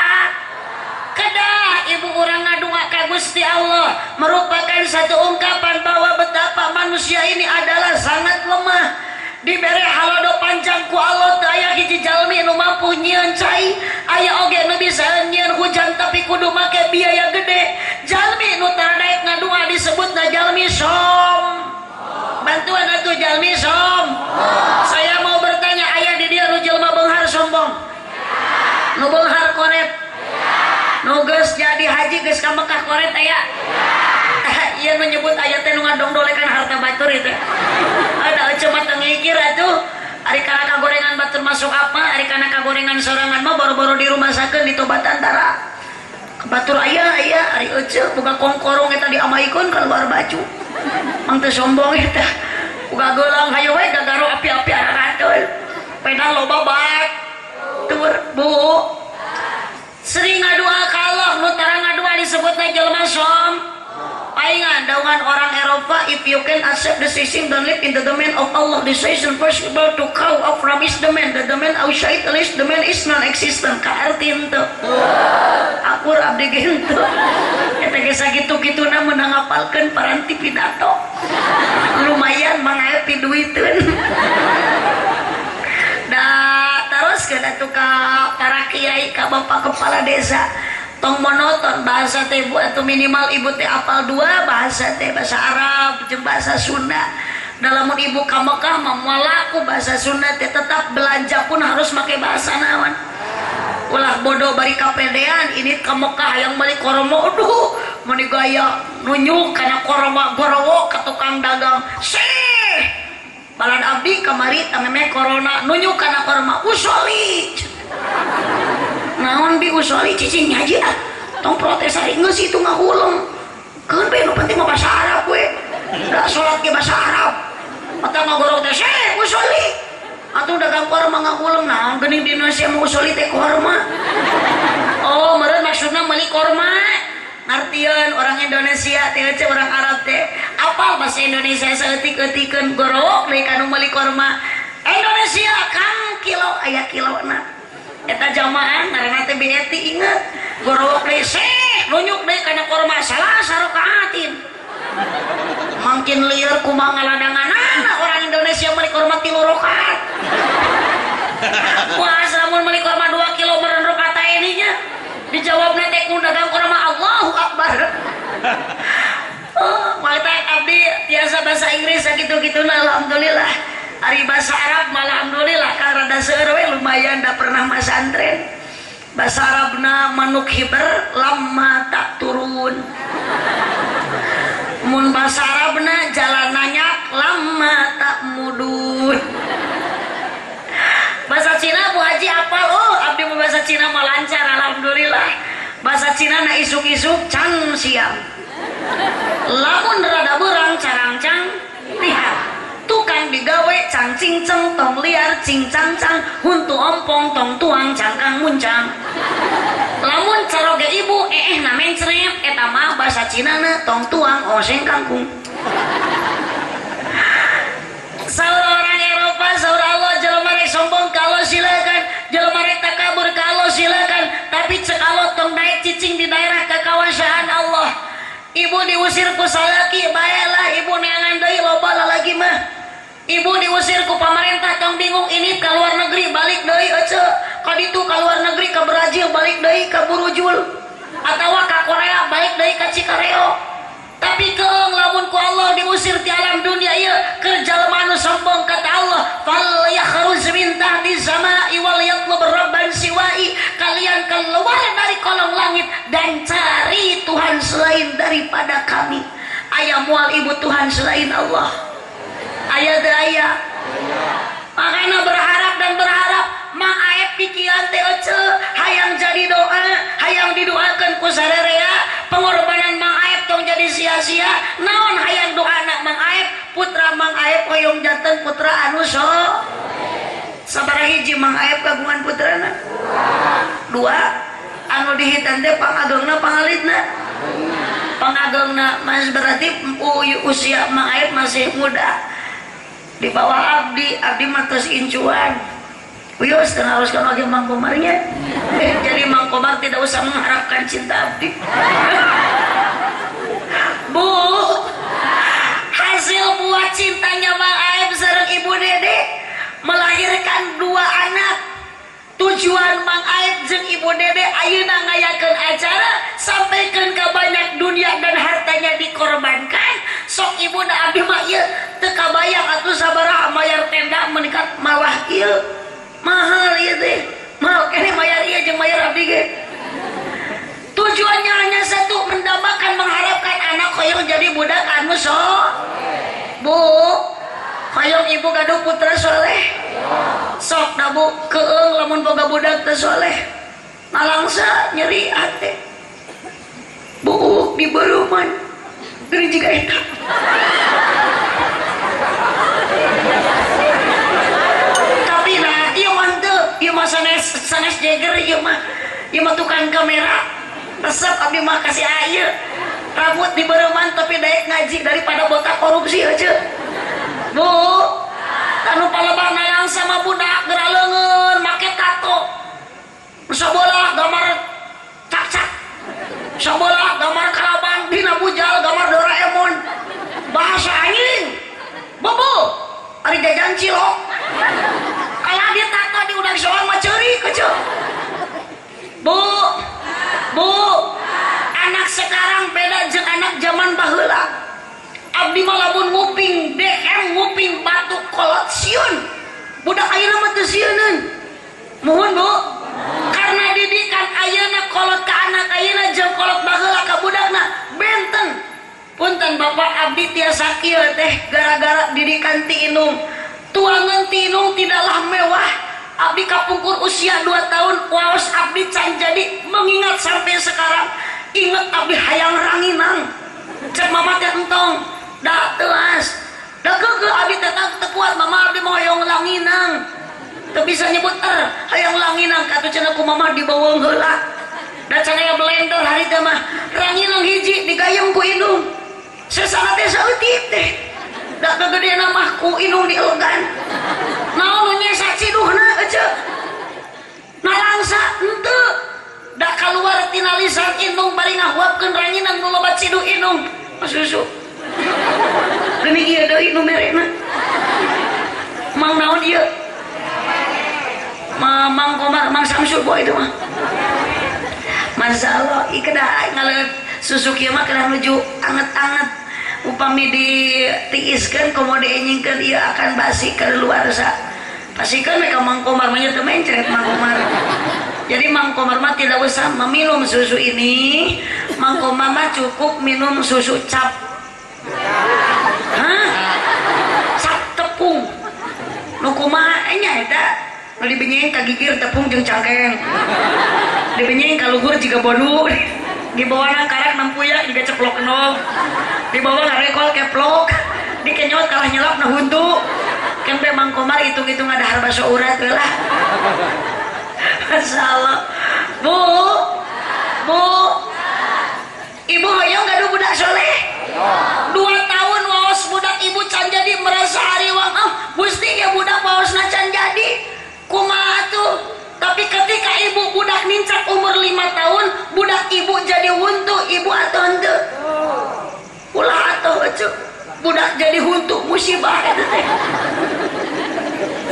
Kedah ibu urang ngadua ka Gusti Allah merupakan satu ungkapan bahwa betapa manusia ini adalah sangat lemah. Dibere halodo panjang ku Allah teu aya hiji jalmi nu mampu nyieun cai, aya oge nu bisa nyieun hujan tapi kudu make biaya gede. Jalmi nu tara daek ngadua disebutna jalmi som. Bantuan atuh jalmi som. Saya mau bertanya, aya di dieu nu jelema beunghar sombong? Nu beunghar koret? Nu geus jadi haji geus ka Mekah koret aya? Ieu nu nyebut aya teh nu ngadongdolekan harta batur ieu teh. Ada ece mah teu ngikir atuh. Ari kana kagorengan batur masuk apa? Ari kana kagorengan sorangan mah baru-baru di rumah sakeun ditobatan tara. Batur aya aya ari ece boga kongkorong eta diamaikeun keluar baju. Mang teu sombong eta. Boga geulang hayu we gagaro api-api ararateul. Peda loba batur, Bu. Sering ngadua ka Allah, nu tara ngadua disebutna jelema som. Paingan daungan orang Eropa, if you can accept the system don't live in the domain of Allah. Decision possible to call of from is the man, the domain outside at least the man is non-existent. Kaarti henteu. Akur abdi ge henteu. Eta ge sakitu-kituna meunang ngapalkeun paranti pidato. Lumayan mangae piduiteun. Da teruskeun atuh ka para kiai, ka bapak kepala desa. Tong monoton bahasa teh bu, atau minimal ibu teh apal dua bahasa teh, bahasa Arab jeung bahasa Sunda. Dalamun ibu ka Mekah mah moal laku bahasa Sunda teh, tetap belanja pun harus make bahasa naon. Ulah bodoh bari kapedean ini ka Mekah hayang meuli korma, aduh meuni gaya nunjuk kana korma gorowo ka tukang dagang. Seh balad abdi kamari tameme corona nunjuk kana korma usoli. Naon bi usoli cicing haji ah tong protes ari geus itu ngahuleng. Keun bae nu penting mah bahasa Arab we. Da salat ge bahasa Arab. Mata ngagorok teh seh usoli. Atuh dagang korma ngahuleng naon geuning di Indonesia mah usoli teh korma. Oh, meureun maksudna meuli korma. Ngartieun orang Indonesia teh eueuh orang Arab teh. Apal bahasa Indonesia saeutik-eutikeun gorok deui ka nu meuli korma. Indonesia kang kilo aya kilona. Eta jamaah ngaranna teh BET inget gorowok deui seh nunjuk deui kana korma salah sarokaatin. Mangkin lieur kumaha ngaladanganana orang Indonesia meuli korma 3 rakaat. Wah, lamun meuli korma 2 kilo meureun rakaat nya. Dijawabna teh ku dagang korma Allahu keluar. Oh, mata abdi biasa bahasa Inggris sakitu-kituna alhamdulillah. Ari bahasa Arab malah alhamdulillah karena rada seueur we lumayan da pernah masantren. Bahasa Arabna manuk hiber lama tak turun. Mun bahasa Arabna jalan nanyak lama tak mudun. Bahasa Cina Bu Haji apal? Oh, abdi mah bahasa Cina mah lancar alhamdulillah. Bahasa Cina na isuk-isuk cang siang. Lamun rada berang carangcang lihat. Tukang digawe cang cingceng tong liar cing cang cang huntu ompong tong tuang cangkang muncang. Lamun caroge ibu na mencret eta mah bahasa Cina na tong tuang oseng kangkung. Saur orang Eropa, saur Allah jelema rek sombong kalau silakan, jelema rek takabur kalau silakan, tapi cek Allah tong naik cicing di daerah kekawasaan Allah. Ibu diusir ku salaki, baelah ibu neangan deui loba lalaki mah. Ibu diusir ku pamarentah tong bingung ini ka luar negeri balik deui ece. Ka ditu ka luar negeri ka Brazil balik deui ka Burujul. Atawa ka Korea balik deui ka Cikareo. Tapi keung lamun ku Allah diusir ti alam dunia ieu keur jalma anu sombong kata Allah fal yakhruj min tahti samai wal yatlub rabban siwai, kalian keluar dari kolong langit dan cari Tuhan selain daripada kami. Aya moal ibu Tuhan selain Allah? Aya teu aya? Makana berharap dan berharap Mang Aep pikiran teh ece hayang jadi doa, hayang didoakeun ku sarerea, pengorbanan Mang Aep tong jadi sia-sia. Naon hayang doana Mang Aep? Putra Mang Aep hoyong janten putra anu so. Sabaraha hiji Mang Aep kagungan putrana? Dua. Anu dihitan teh pangagengna pangalitna? Pangagengna. Mas berarti usia Mang Aep masih muda. Di bawah abdi, abdi mah tos incuan. Wios teu ngaoskeun oge Mang Komarnya. Jadi Mang Komar tidak usah mengharapkan cinta abdi. Bu, hasil buah cintanya Mang Aep sareng Ibu Dede melahirkan dua anak. Tujuan Mang Aep jeung Ibu Dede ayeuna ngayakeun acara sampaikan ke banyak dunia dan hartanya dikorbankan. Sok ibu da abdi mah ieu teu kabayang atuh sabaraha mayar tenda meningkat malah ieu. Mahal ieu teh. Mahal keneh mayar ieu jeung mayar abdi ge. Tujuannya hanya satu, mendambakan mengharapkan anak hoyong jadi budak anu so. Bu, hoyong ibu gaduh putra soleh. Sok da bu keung lamun boga budak teu soleh. Nalangsa nyeri hate. Buuk di beureman. Geuning jiga eta. Tapi nah ieu mah teu, ieu mah sanes sanes jeger ieu mah tukang kamera. Resep abdi mah kasih air. Rambut di beureman tapi daek ngaji daripada botak korupsi aja. Bu, anu palebah nalangsa mah budak geura leungeun make tato. Sabolah gambar cakcak. Sabolah gambar kalaban dina bujal gambar Doraemon. Bahasa anjing. Bobo, ari jajan cilok. Kalah di tato di udah soal mah ceurik kecil. Bu, bu, anak sekarang beda jeung anak zaman baheula. Abdi mah lamun nguping DM nguping batuk kolot sieun. Budak ayeuna mah teu sieuneun. Muhun bu, karena didikan ayeuna kolot ka anak ayeuna jeung kolot baheula ka budakna benten. Punten bapak abdi tiasa kieu teh gara-gara didikan ti indung. Tuangan ti indung tidaklah mewah. Abdi kapungkur usia 2 tahun waos abdi can jadi mengingat sampai sekarang. Ingat abdi hayang ranginang. Cek mama teh entong, da teuas. Da keukeuh abdi teh teu kuat mama abdi mah hayang ranginang. Teu bisa nyebut er, hayang langinang katuh cenah ku mama dibawang heula. Da can aya blender harita mah ranginang hiji digayem ku indung. Sesana teh saeutik teh. Da kagedeana mah ku indung dielegan. Naon nu nyesa ciduhna ece. Nalangsa henteu. Da kaluar tina lisan indung bari ngahuapkeun ranginang nu loba ciduh indung. Susu. Geuning ieu deui nu merena. Mang naon ieu? Mang Komar, Mang Samsul boy itu mah. Masya Allah, kedah ngaleut susu kieu mah kedah nuju anget-anget. Upami ditiiskeun komo dienyingkeun ieu akan basi kadaluarsa. Pasikeun we ka Mang Komar mah nya teu mencret Mang Komar. Jadi Mang Komar mah tidak usah meminum susu ini. Mang Komar mah cukup minum susu cap. Hah? Cap tepung. Nu kumaha nya eta? Nu dibenyeng ka gigir tepung jeung cangkeng. Dibenyeng ka luhur jiga bodu. Dibawa karak nempuya juga ceplok nog. Dibawa ngarekol keplok. Dikenyot kalah nyelap na huntu. Kempe Mang Komar hitung-hitung ada harbaso urat lah. Masya Allah. Bu, bu, ibu hoyong gaduh budak soleh. 2 tahun waos budak ibu can jadi merasa hariwang. Ah, gusti ya budak waosna can jadi. Kumaha tuh? Tapi ketika ibu budak nincak umur 5 tahun, budak ibu jadi huntu, ibu atau henteu? Ulah atuh eceu. Budak jadi huntu musibah eta teh.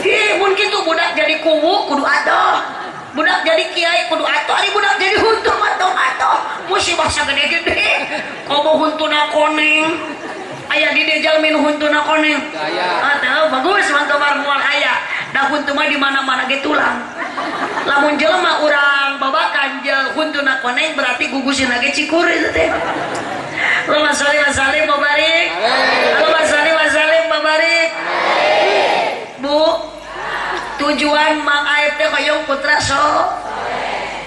Hi, mun kitu budak jadi kuwu kudu atuh. Budak jadi kiai kudu atuh, ari budak jadi huntu atuh atuh. Musibah sagede-gede. Komo huntuna koneng. Aya di dieu jalmi nu huntuna koneng. Atuh bagus Mang Komar moal aya. Da huntu mah di mana-mana ge tulang. Lamun jelema urang babakan jeung huntuna koneng berarti gugusina ge cikur itu teh. Allahumma sholli wa sallim wa barik. Allahumma sholli wa sallim wa barik. Bu, tujuan Mang Aep teh hoyong putra so.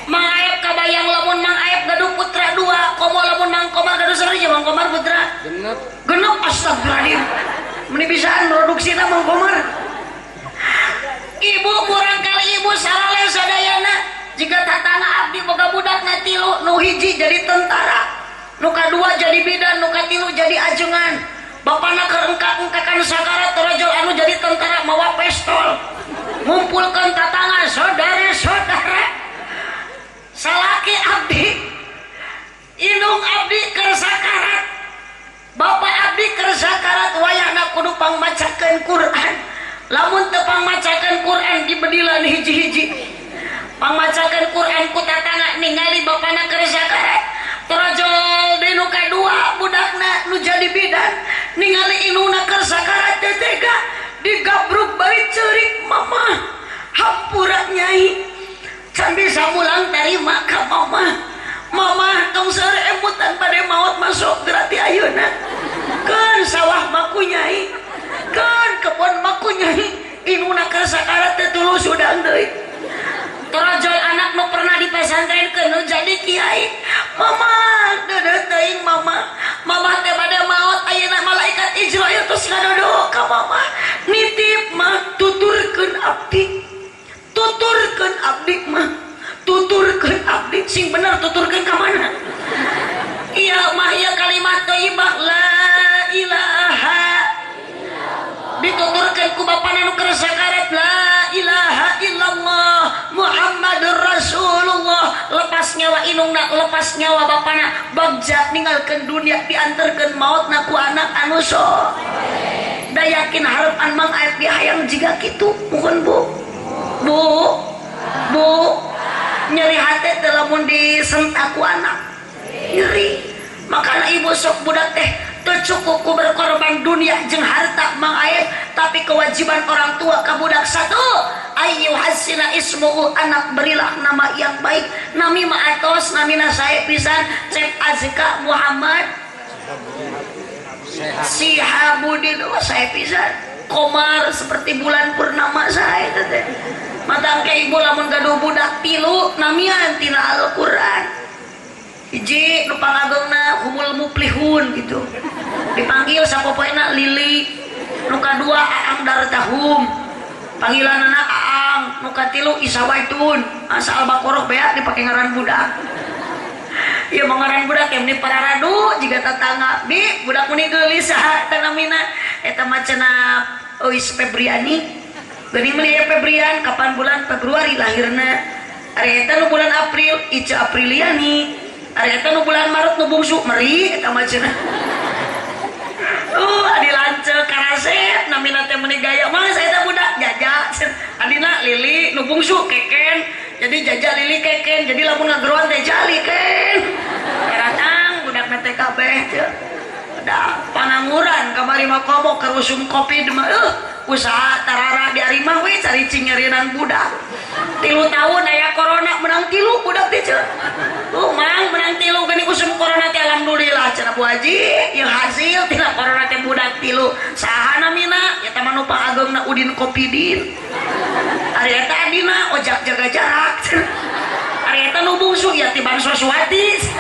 Mang Aep kabayang lamun Mang Aep gaduh putra 2, komo lamun Mang Komar gaduh sareng Mang Komar putra. Genep. Genep astagfirullahaladzim. Meni bisaan produksina Mang Komar. Ibu kurang kali ibu sarale sadayana jika tatangga abdi boga budak na 3 nu hiji jadi tentara, nu kadua jadi bidan, nu katilu jadi ajengan. Bapana keur engkak-engkakan sakarat torojol anu jadi tentara mawa pistol. Ngumpulkeun tatangga saudara-saudara. Salaki abdi indung abdi keur sakarat. Bapak abdi keur sakarat wayahna kudu pangmacakeun Quran. Lamun teu pangmacakeun Quran dibedilan hiji-hiji. Pangmacakeun Quran ku tatangga ningali bapana keur sakarat. Torojol deui nu kadua budakna nu jadi bidan ningali indungna keur sakarat teu tega digabruk bari ceurik mama. Hampura nyai. Can bisa mulang tarima ka mama. Mama tong seueur emutan bade maot masuk gerati ayeuna. Keun sawah mah ku nyai. Keun kebon mah ku nyai. Indungna keur sakarat teu tulus udang deui. Torojol anak nu pernah dipesantrenkeun nu jadi kiai. Mama deudeuh teuing mama. Mama teh bade maot ayeuna malaikat Ijrail tos ngadodo ka mama. Nitip mah tuturkeun abdi. Tuturkeun abdi mah. Tuturkeun abdi sing bener tuturkeun ka mana? Iya mah ieu kalimat thayyibah la ilaha. Dituturkeun ku bapana nu keur sakarat la ilaha illallah Muhammadur Rasulullah. Lepas nyawa indungna, lepas nyawa bapana, bagja ninggalkeun dunia dianterkeun maotna ku anak anu so. Da yakin harepan Mang Aep di hayang jiga kitu, mohon Bu. Bu, Bu, nyeri hate teh lamun disentak ku anak. Nyeri. Makana ibu sok budak teh teu cukup ku berkorban dunia jeung harta Mang Aep, tapi kewajiban orang tua ka budak satu, ayu hasina ismuhu, anak berilah nama yang baik. Nami mah atos, namina sae pisan, Cep Azka Muhammad Sihabudin, oh sae pisan. Komar seperti bulan purnama sae teh. Matang ke ibu lamun gaduh budak 3 namian tina Al-Qur'an. Hiji nu pangageungna humul muplihun gitu. Dipanggil sapopoena Lili. Nu kadua Aang Dartahum. Panggilanana Aang. Nu katilu Isawaitun. Asa Al-Baqarah bea dipake ngaran budak. Ieu mah ngaran budak yang meni pararadu jiga tatangga. Bi budak meni geulis saha teh namina? Eta mah cenah Euis Febriani. Geuning meuni aya Febrian kapan bulan Februari lahirna. Ari eta nu bulan April Ica Apriliani. Ari eta nu bulan Maret nu bungsu meri eta mah cenah. Adi lanceuk karasep namina teh meuni gaya mah saya teh budak jaja. Adina Lili nu bungsu keken, Jadi jajak lili keken, jadi lamun ngageroan teh jali ken. Datang budak teh kabeh teh. Da pangangguran kamari mah komo keur usum Covid mah usaha tarara di arimah we cari nyerinan budak. 3 tahun aya corona menang 3 budak teh ceu. Tuh mang menang 3 geuning usum corona teh alhamdulillah cenah Bu Haji ieu hasil tina corona teh budak 3. Saha namina eta mah nu pangageungna Udin Kopidin. Ari eta adina ojak jaga jarak. Ari eta nu bungsu ya ti Bansoswati.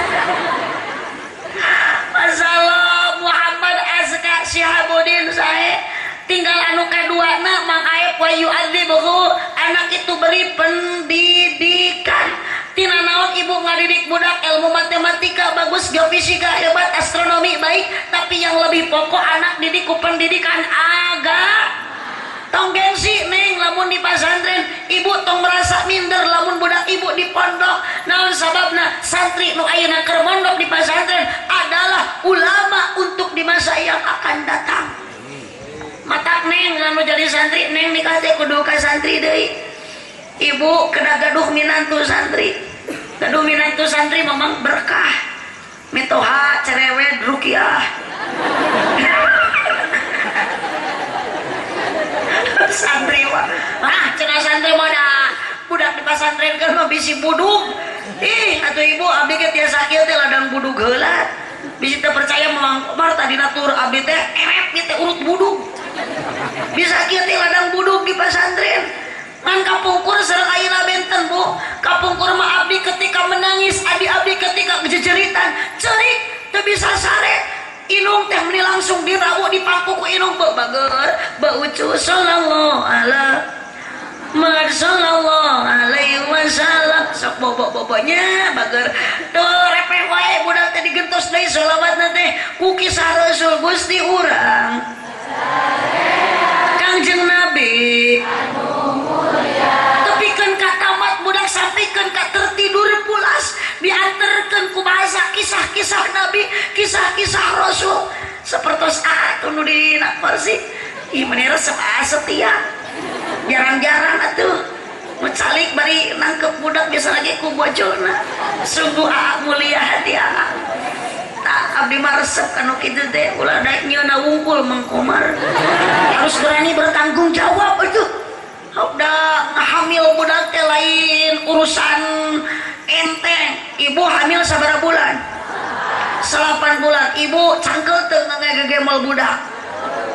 Masalah Muhammad Azka Syihabudin sae tinggal anu kaduana Mang Aep wa yu'adzibuhu, anak itu beri pendidikan. Tina naon ibu ngadidik budak ilmu matematika bagus, geofisika hebat, astronomi baik, tapi yang lebih pokok anak didik ku pendidikan agama. Tong gengsi neng lamun di pasantren, ibu tong merasa minder lamun budak ibu di pondok. Naon sababna santri nu ayeuna keur mondok di pasantren adalah ulama untuk di masa yang akan datang. Matak neng lamun jadi santri neng nikah teh kudu ka santri deui. Ibu kena gaduh minantu santri. Gaduh minantu santri memang berkah. Mitoha cerewet rukiah. Santri wah, cenah santri mah da budak di pasantren kan mah bisi budug. Ih, atuh ibu abdi ge tiasa kieu teh ladang budug heula. Bisi teu percaya Mang Komar tadi natur abdi teh erep ieu teh urut budug. Bisa kieu teh ladang budug di pasantren. Ngan kapungkur sareng ayeuna benten, Bu. Kapungkur mah abdi ketika menangis, adi abdi ketika jejeritan, ceurik teu bisa sare. Inung teh meni langsung dirawu dipangku ku inung beu bager beu ucu sallallahu alaihi Muhammad sallallahu alaihi wasallam sok bobok-boboknya bager tuh repeh wae budak teh digentos deui sholawatna teh ku kisah Rasul Gusti urang Kangjeng Nabi tepikeun ka tamat budak sampikeun ka tertidur pulas diantarkeun ku bahasa kisah-kisah Nabi, kisah-kisah Rasul. Sepertos atuh nu dina kursi. Ih meni resep setia. Jarang-jarang atuh mencalik bari nangkep budak biasa lagi ku bojona. Sungguh aa mulia hati aa. Tak abdi mah resep kanu kitu teh ulah daek nyeuna wungkul Mang Komar. Harus berani bertanggung jawab atuh. Udah hamil budak teh lain urusan enteng. Ibu hamil sabaraha bulan? 8 bulan. Ibu cangkel teu ngagegemel budak.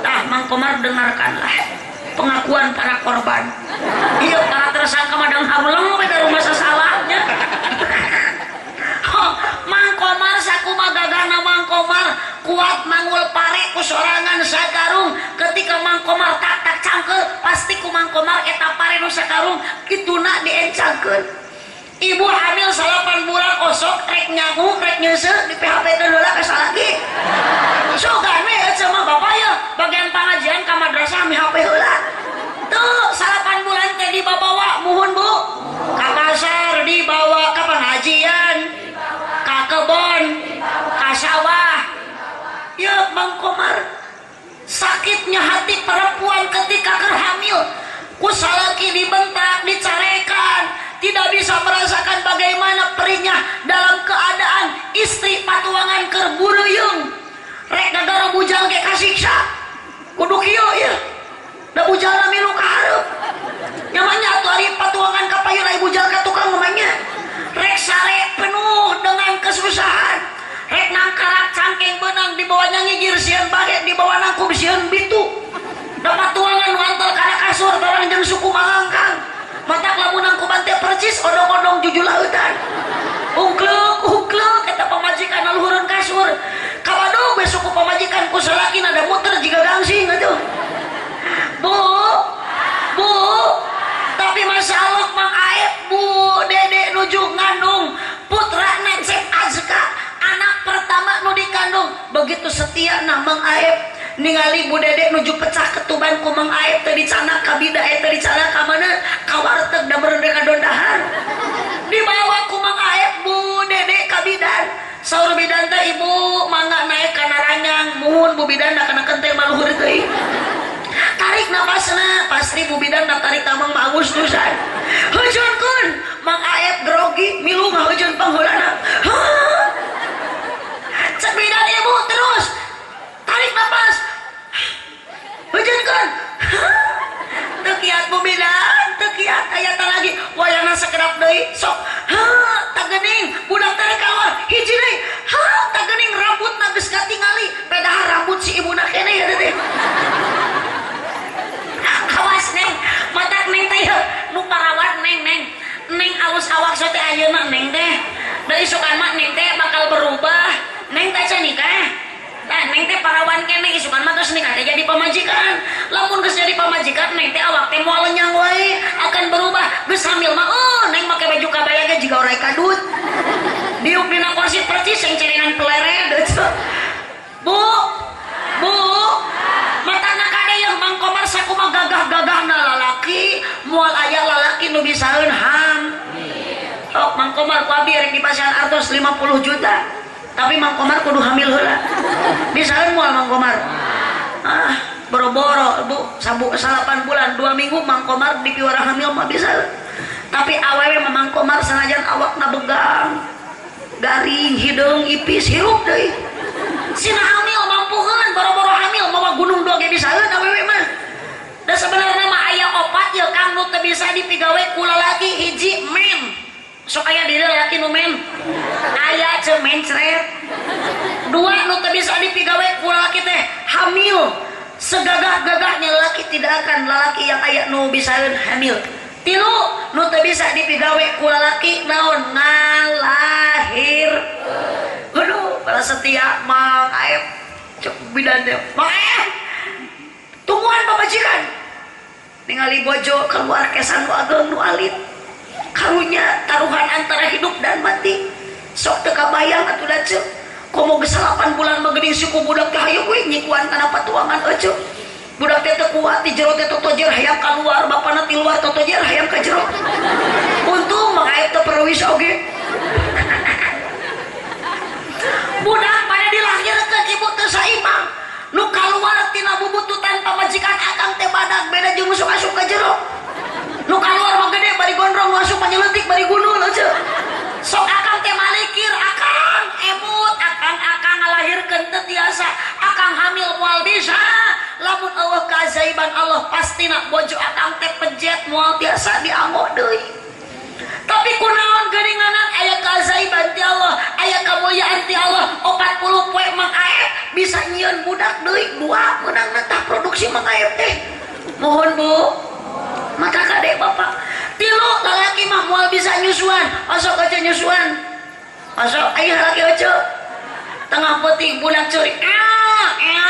Tah Mang Komar dengarkanlah pengakuan para korban. Iya para tersangka mah dang hamleng we da rumah sasalahnya. Mang Komar sakumaha gagahna Mang Komar kuat manggul pare ku sorangan sakarung. Ketika Mang Komar tak cangkel pasti ku Mang Komar eta pare nu sakarung kituna diencangkeun. Ibu hamil 8 bulan osok rek nyaku rek nyeuseuh di PHP keun heula ka salaki. Sugan we eueuh mah bapak ya bagian pangajian ka madrasah mi HP heula. Tuh 8 bulan teh dibawa muhun Bu. Ka pasar dibawa ka pengajian, ka kebon, ka sawah. Ya Mang Komar, sakitnya hati perempuan ketika keur hamil, ku salaki dibentak, dicarekan, tidak bisa merasakan bagaimana perihnya dalam keadaan istri patuangan keur buruyung. Rek gagara bujal ge kasiksa. Kudu kieu ieu. Da bujalna milu ka hareup. Nyamanya atuh ari patuangan ka payun ai bujal ka tukang namanya. Rek sare penuh dengan kesusahan. Rek nangkarak cangkeng benang dibawanya ngigir sieun baget dibawa nangkub sieun bitu. Da patuangan nu antel kana kasur barang jeung suku mangangkang. Matak lamun nangkuban teh percis odong-odong jujulautan. Ungklek-ungklek eta pamajikan luhureun kasur. Kawadog we suku pamajikan ku salaki nada muter jiga gangsing atuh. Bu, Bu, tapi Masya Allah Mang Aep Bu Dede nuju ngandung putra Cep Azka, anak pertama nu dikandung. Begitu setia nah Mang Aep ningali Bu Dede nuju pecah ketuban ku Mang Aep teu dicanak ka bida teu dicanak ka mana ka warteg da meureun ka dondahar. Dibawa ku Mang Aep Bu Dede ka bidan. Saur bidan teh ibu mangga naik kana ranjang muhun Bu bidan da kana kenteng maluhur teuing. Tarik napasna pasti Bu bidan da tarik tamang mah Agustusan. Heujeunkeun Mang Aep grogi milu ngahujeun pangheulana. Cek bidan ibu terus tarik napas. Hujeunkeun. Teu kiat bu bidan, teu kiat aya lagi wayahna sakedap deui sok. Tagening budak teh keluar hiji deui. Tagening rambutna geus katingali, padahal rambut si ibuna keneh ya teh. Awas neng, matak neng teh nu parawan neng neng. Neng alus awak so teh ayeuna neng teh. Da isukan mah neng teh bakal berubah. Neng teh can nikah. Nah, neng teh parawan keneh isukan mah terus nikah teh jadi pamajikan. Lamun geus jadi pamajikan neng teh awak teh moal lenyang wae, akan berubah. Geus hamil mah neng make baju kabaya ge jiga orai kadut. Diuk dina kursi percis yang cerengan pelered. Bu, bu, matana kade yang Mang Komar sakumaha gagah-gagahna lalaki, moal aya lalaki nu bisaeun ham. Sok Mang Komar ku abi rek dipasihan artos 50 juta. Tapi Mang Komar kudu hamil heula. Bisaeun moal Mang Komar? Ah, boro-boro Bu, sabu 8 bulan 2 minggu Mang Komar dipiwara hamil mah bisaeun. Tapi awewe mah Mang Komar sanajan awakna begang, garing, hideung, ipis, hirup deui. Sina hamil mampuheun, boro-boro hamil mawa gunung dua ge bisaeun awewe mah. Da sebenarnya mah aya opat ye Kang nu teu bisa dipigawe ku lalaki, hiji men. Sok aya diri lalaki nu men. Aya ce mencret. Dua nu teu bisa dipigawe ku lalaki teh hamil. Segagah-gagahnya lalaki tidak akan lalaki yang aya nu bisaeun hamil. Tilu nu teu bisa dipigawe ku lalaki naon ngalahir. Aduh, para setia Mang Aep cek bidan teh. Mang Aep tungguan pamajikan. Ningali bojo keluar kesan nu ageng nu alit. Karunya taruhan antara hidup dan mati. Sok teu kabayang atuh da ceuk. Komo geus 8 bulan mah geuning suku budak teh hayu we nyikuan kana patuangan euceuk. Budak teh teu kuat di jero teh totojer hayang kaluar, bapana ti luar totojer hayang ka jero. Untung Mang Aep teu perwis oge. Budak pada dilahirkeun ibu teu saimbang. Nu kaluar tina bubututan pamajikan akang teh badag beda jeung nu sok asup ka jero. Nu kaluar mah gede bari gondrong, nu asup mah nyeleutik bari gunul euceuk. Sok akang teh malikir, akang emut, akang-akang ngalahirkeun teu tiasa, akang hamil moal bisa. Lamun eueuh kaajaiban Allah pastina bojo akang teh pejet moal tiasa dianggo deui. Tapi kunaon geuninganan aya keajaiban ti Allah, aya kemuliaan ti Allah. 40 poe Mang Aep bisa nyieun budak deui dua meunangna tah produksi Mang Aep teh. Mohon Bu. Maka kade bapak. Tilu lalaki mah moal bisa nyusuan, osok aja nyusuan. Osok aya lalaki aja. Tengah peuting budak ceurik.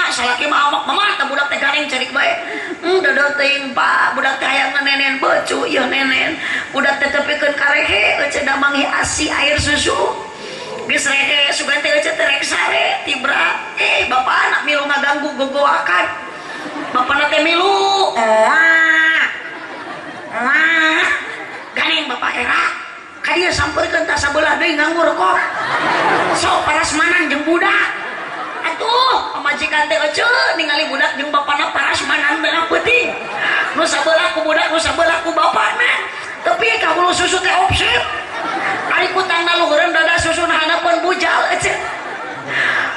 Salaki mah awak mama teh budak teh garing ceurik bae. Dodol teuing Pak, budak teh hayang nenen beucu ieu nenen. Budak teh tepikeun ka rehe euceuk da manggih asi air susu. Geus rehe sugan teh euceuk teh rek sare tibra. Bapak anak milu ngaganggu gogoakan. Bapana teh milu. Wah. Ganing bapak era. Ka dieu sampeurkeun tah sabelah deui nganggur kok. Sok parasmanan jeung budak. Atuh pamajikan teh euceuk ningali budak jeung bapana parasmanan tengah peuting. Nu sabelah ku budak, nu sabelah ku bapana. Tapi ka hulu susu teh offset. Ari kutangna luhureun dada susu hanapeun bujal euceuk.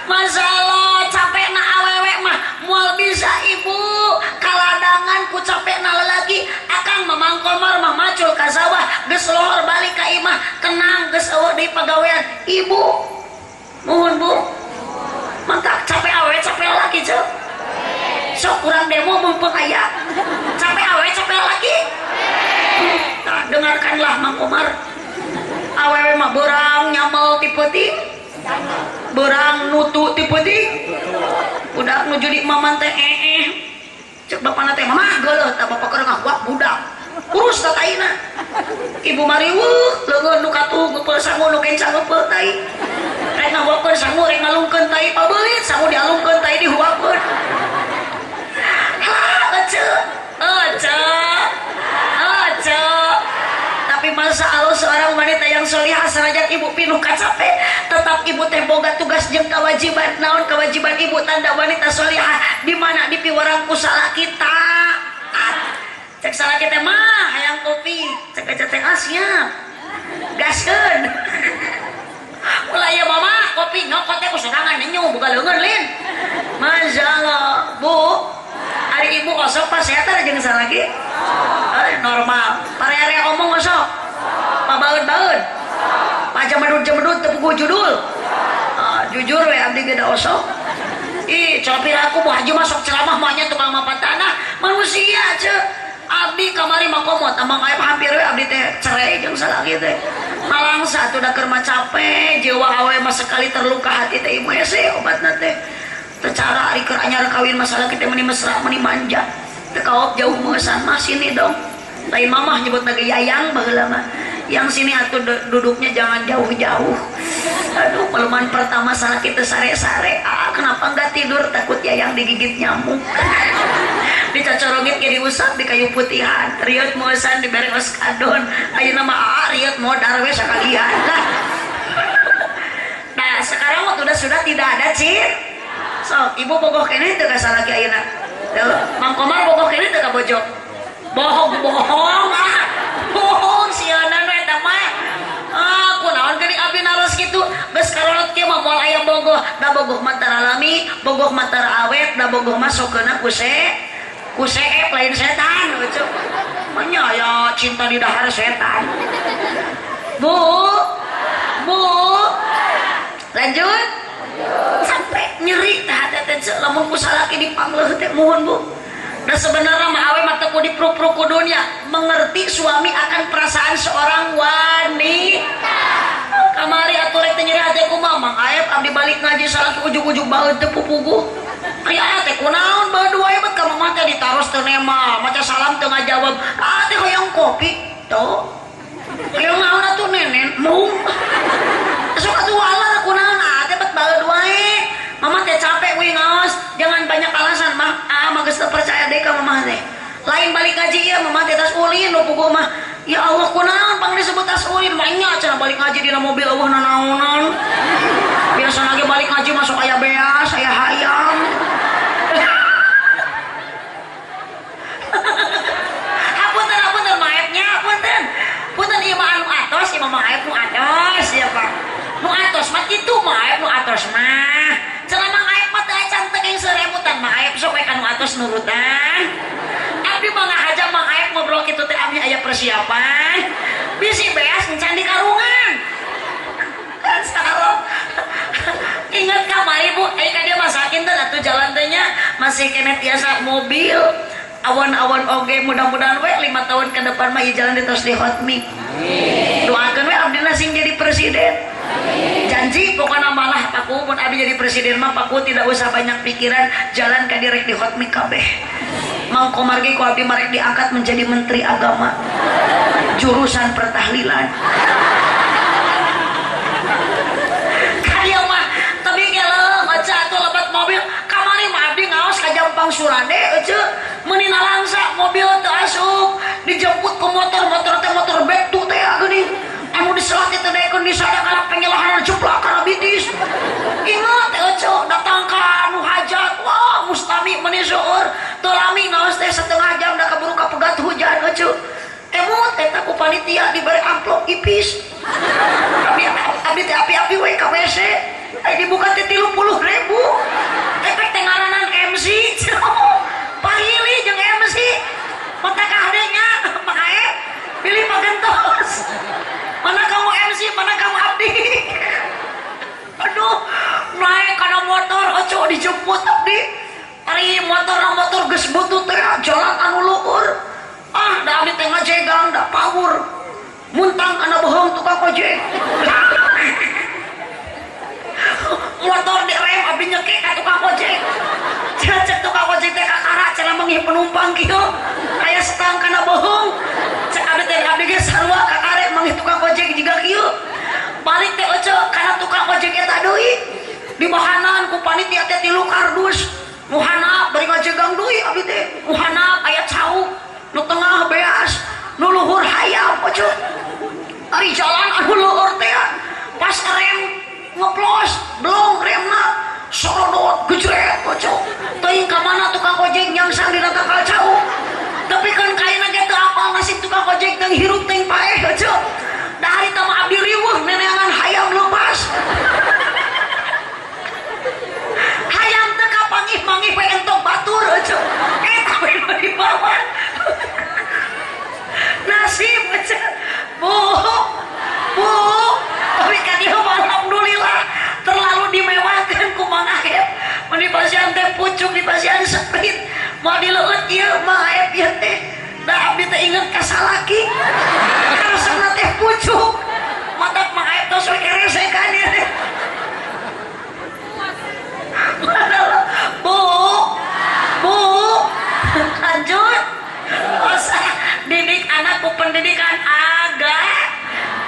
Masalah capekna awewe mah moal bisa ibu kaladangan ku capekna lalaki. Akang mah Mang Komar mah macul ka sawah geus lohor balik ka imah tenang geus eueuh deui pagawean ibu. Mohon Bu. Mantap capek awewe capek lalaki ceuk. Sok kurang demo mumpung aya. Capek awewe capek lalaki. Nah, dengarkanlah Mang Komar. Awewe mah beurang nyamel ti peuting. Beurang nutu ti peuting. Budak nu jadi maman teh Cek bapana teh mamah geuleuh tah bapak keur ngahuap budak. Urus tah taina. Ibu mariweuh leungeun nu katuh ngeupeul sangu nu kenca ngeupeul tai. Rek ngahuapkeun sangu rek ngalungkeun tai pabeulit sangu dialungkeun tai dihuapkeun. Ha eceu eceu eceu. Tapi masa Allah seorang wanita yang solihah sanajan ibu pinuh kacape tetap ibu teh boga tugas jeung kewajiban. Naon kewajiban ibu tanda wanita solihah di mana dipiwarang ku salaki taat. Cek salaki teh mah hayang kopi, cek aja teh siap. Gaskeun. Ulah ya mama kopi nyokot teh ku sorangan nenyu buka leungeun lin. Masyaallah, Bu. Ari ibu osok pas sehat jeung salaki? Normal. Pare-are omong osok. Pabaeun-baeun. Pajamedud-jemedud teu puguh judul. Jujur we abdi ge da osok. Ih, copir aku Bu Haji masuk ceramah mahnya tukang mapan tanah. Manusia ce. Abdi kamari mah komot amang aep hampir we abdi teh cerai jeung salaki teh. Malangsa atuh da keur mah capek, jiwa awe mah sekali terluka hati teh ibu hese obatna teh. Teu cara ari keur anyar kawin masalah kita meni mesra meni manja. Teu kaop jauh meusan mah sini dong. Lain mamah nyebutna ge yayang baheula mah. Yang sini atuh duduknya jangan jauh-jauh. Aduh, peluman pertama salah kita sare-sare. Ah, kenapa enggak tidur? Takut yayang digigit nyamuk. Dicocorongit ge diusap di kayu putihan. Riot meusan dibere oskadon. Ayeuna mah aa riot modar we sakalian lah. Nah, sekarang waktu udah sudah tidak ada cir. So, ibu bogoh keneh teu ka salaki ayeuna. Tuh, Mang Komar bogoh keneh teu ka bojo. Bohong-bohong ah. Bohong sieuna we eta mah. Ah, kunaon geuning abdi naros kitu? Geus karolot kieu mah moal aya bogoh. Da bogoh mah tara lami, bogoh mah tara awet, da bogoh mah sokeuna ku seep lain setan. Manya aya cinta di dahar setan. Bu. Bu. Lanjut. Sampai nyeri teh hate teh lamun ku salaki dipangleuh teh muhun Bu. Dan sebenarnya mah awe mah teu kudu dipruk-pruk ku dunya, mengerti suami akan perasaan seorang wanita. Kamari atuh rek teh nyeri hate kumaha Mang Aep abdi balik ngaji salaki ujug-ujug baeud teu pupuguh. Ari aya teh kunaon baeud wae bet ka mamah teh ditaros teu nema, maca salam teu ngajawab. Ah teh hoyong kopi tuh. Hoyong naon atuh nenen mung. Sok atuh walar kunaon ah teh bet baeud wae. Mama teh capek wih ngaos, jangan banyak alasan mah. Ah mah geus teu percaya deui ka mamah teh. Lain balik ngaji ieu mamah teh tas ulin nu puguh mah. Ya Allah kunaon pang disebut tas ulin mah nya cenah balik ngaji dina mobil eueuh nanaonan. Biasa lagi balik ngaji masuk aya beas, aya hayam. Hapunten hapunten maepnya hapunten. Punten ieu mah anu atos, ieu mah maep nu atos ya Pak. Nu atos mah kitu maep nu atos mah. Cenah Mang Aep mah teu acan teu geng seremutan Mang Aep sok we ka nu atos nurutan. Abdi mah ngahaja Mang Aep ngobrol kitu teh abdi aya persiapan. Bisi beas encan di karungan. Kan sarong. Ingat kamari Bu, ka dieu masakin teh atuh jalan teh nya masih keneh tiasa mobil. Awan-awan oge mudah-mudahan we 5 tahun ke depan mah ieu jalan ditos di hotmix. Amin. Doakeun we abdi sing jadi presiden. Amin. Janji pokoknya malah paku mun abdi jadi presiden mah paku tidak usah banyak pikiran, jalan ka direk di hotmix kabeh. Mang Komar ge ku abdi marek diangkat menjadi menteri agama jurusan pertahlilan. Kadieu mah tapi geleuh maca atuh lebat mobil kamari mah abdi ngaos ka Jampang Surade euceu meuni nalangsa mobil teu asup dijemput ku motor, motor teh motor bektu teh geuning anu diselah teh daekeun disada kana penyelahan jeplak kana bitis. Ingat teh euceu datang ka anu hajat wah mustami meuni seueur teu lami ngaos teh setengah jam da kaburu kapegat hujan euceu. Emut eta ku panitia dibere amplop ipis. Abdi teh api-api we ka WC. Eh dibuka teh 30.000. Efek teh ngaranan MC. Pahili jeung MC. Mata kahadenya Mang Aep pilih pagentos. Mana kamu MC, mana kamu abdi. Aduh, naik kana motor oco dijemput abdi. Ari motor geus butut teh jalan anu luhur. Ah, da abdi teh ngajegang, da power. Muntang kana bohong tukang ojek. Motor direm abdi nyekek ka tukang ojek. Cek tukang ojek teh kakara cenah mengih penumpang kieu. Aya setang kana bohong. Cek abdi teh abdi ge sarua kakare mengih tukang ojek jiga kieu. Balik teh oce kana tukang ojek eta deui. Dibahanan ku panitia teh 3 kardus. Nu handap bari ngajegang deui abdi teh. Nu handap aya cau, nu tengah beas, nu luhur hayam oce. Ari jalan anu luhur teh pas rem ngeplos, belum remna sorodot gejret oce. Teuing ka mana tukang ojek nyangsang dina kakal cau. Tapi kan kaina ge teu apal nasib tukang ojek teu hirup teuing paeh oce. Da hari Sprite mau dileueut ieu Mang Aep ieu teh da abdi teh inget ka salaki karesepna teh pucuk matak Mang Aep tos we keresekan ieu teh. Bu, bu, lanjut. Didik anak ku pendidikan agak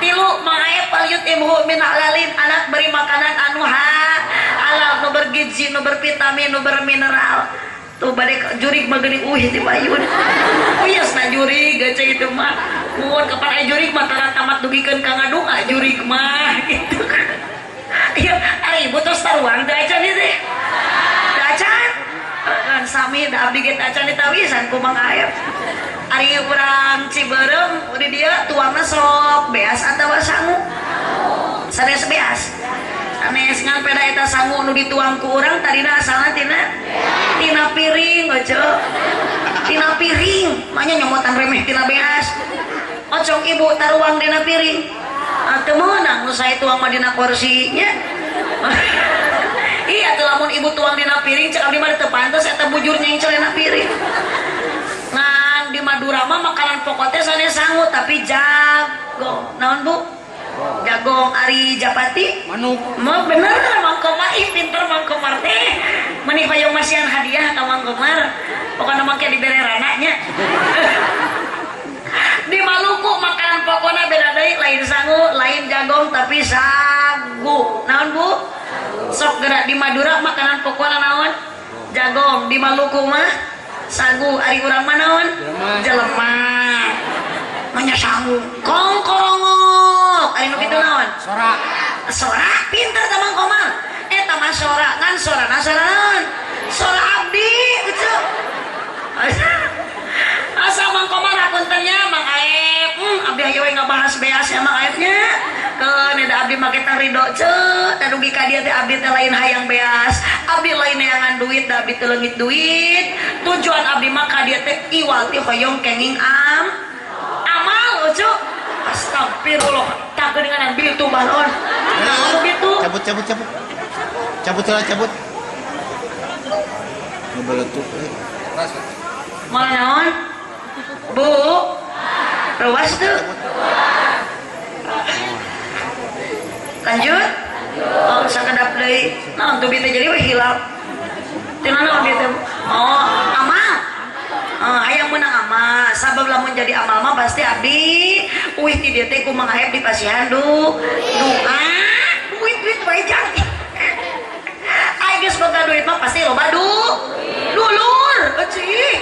tilu Mang Aep palyut imhu min halalin, anak beri makanan anu halal, nu bergizi, nu bervitamin, nu bermineral. Tuh bade jurig mah geuning uih ti payun. Uyasna jurig gace itu mah. Mun kapan aya jurig mah tara tamat dugikeun ka ngadua jurig mah gitu. Iya, ari ibu tos taruang teh acan ieu teh. Teu acan. Kan sami da abdi ge teu acan ditawisan ku Mang Aep. Ari urang Ciberem di dieu tuangna sok beas atawa sangu. Sanes beas. Sanes ngan peda eta sangu nu dituang ku urang tadina asalna tina piring ojo. Tina piring, manya nyomotan remeh tina beas. Ocong ibu taruang dina piring. Teu meunang nu sae tuang mah dina kursinya. Iya tuh lamun ibu tuang dina piring cek abdi mah teu pantes eta bujur nyengcel dina piring. Ngan di Madura mah makanan pokok teh sanes sangu tapi jago. Naon Bu? Jagong ari japati? Manuk. Mah bener Mang Komar, ih pinter Mang Komar teh. Meuni hoyong masihan hadiah ka Mang Komar. Pokona mah ke dibere rananya. Di Maluku makanan pokokna beda deui, lain sangu, lain jagong tapi sagu. Naon Bu? Sok gerak di Madura makanan pokokna naon? Jagong. Di Maluku mah sagu. Ari urang mah naon? Jelema. Manya sangu. Kongkorongok. Ari nu kitu naon? Sora. Sora pinter ta Mang Komar. Eta mah sora, ngan sorana sora naon? Sora abdi ucup. Asa Mang Komar hapuntennya Mang Aep. Abdi hayu we ngabahas beas ya Mang Aepnya. Keun da abdi make teh ridho ceu, da dugi ka dieu teh abdi teh lain hayang beas. Abdi lain neangan duit, da abdi teu leungit duit. Tujuan abdi mah ka dieu teh iwal ti hoyong kenging amal ucu. Astagfirullah, tak geuningan bil tu balon. Naon bitu? Cabut cabut cabut. Cabut lah cabut. Ngebeletuk euy. Malah naon? Bu, ruas tuh. Lanjut. Oh, sakedap deui. Naon tuh teh jadi we hilap. Tina naon dieu teh? Oh, amal. Hayang meunang amal. Sabab lamun jadi amal mah pasti abdi uih ti dieu teh ku Mang Aep dipasihan doa. Duit wae jang. Ai geus boga duit mah pasti loba dulur. Euy.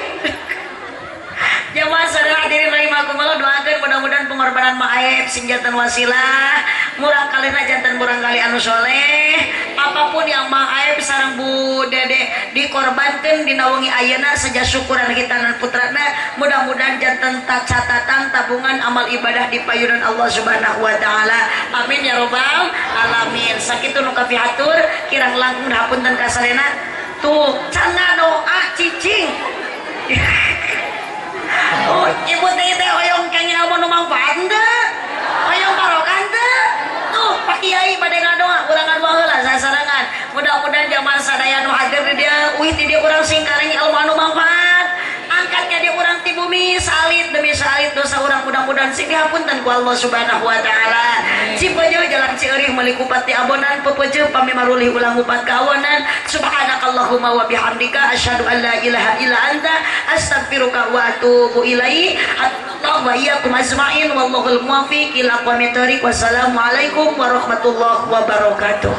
Jamaah sadaya hadirin rahimakumullah, doakeun mudah-mudahan pengorbanan Mang Aep sing janten wasilah murang kalina janten murang kali anu soleh. Apapun yang Mang Aep sareng Bu Dede dikorbankeun dina wengi ayeuna seja syukuran hitanan putrana, mudah-mudahan janten catatan tabungan amal ibadah di payunan Allah Subhanahu wa taala. Amin ya robbal alamin. Sakitu nu kapihatur kirang langkung hapunten kasarena. Tuh can doa cicing. Oh, ibu teh teh hoyong kenging ilmu nu manfaat henteu? Hoyong barokah henteu? Tuh, Pak Kiai bade ngadoa, urang ngadoa heula sasarengan. Mudah-mudahan jamaah sadaya nu hadir di dieu, uih ti dieu urang sing kareng ilmu anu manfaat. Angkat ka dieu urang ti bumi salit demi salit dosa urang mudah-mudahan sing dihapunten ku Allah Subhanahu wa taala. Cipeujeuh jalan Cieureum meuli kupat ti abonan, pepeujeuh pami marulih ulang kupat kawanan. Subhanakallahumma wa bihamdika asyhadu an la ilaha illa anta astaghfiruka wa atubu ilaik. Allah wa iyyakum ajmain wallahul muwaffiq ila aqwamit thoriq. Wassalamualaikum warahmatullahi wabarakatuh.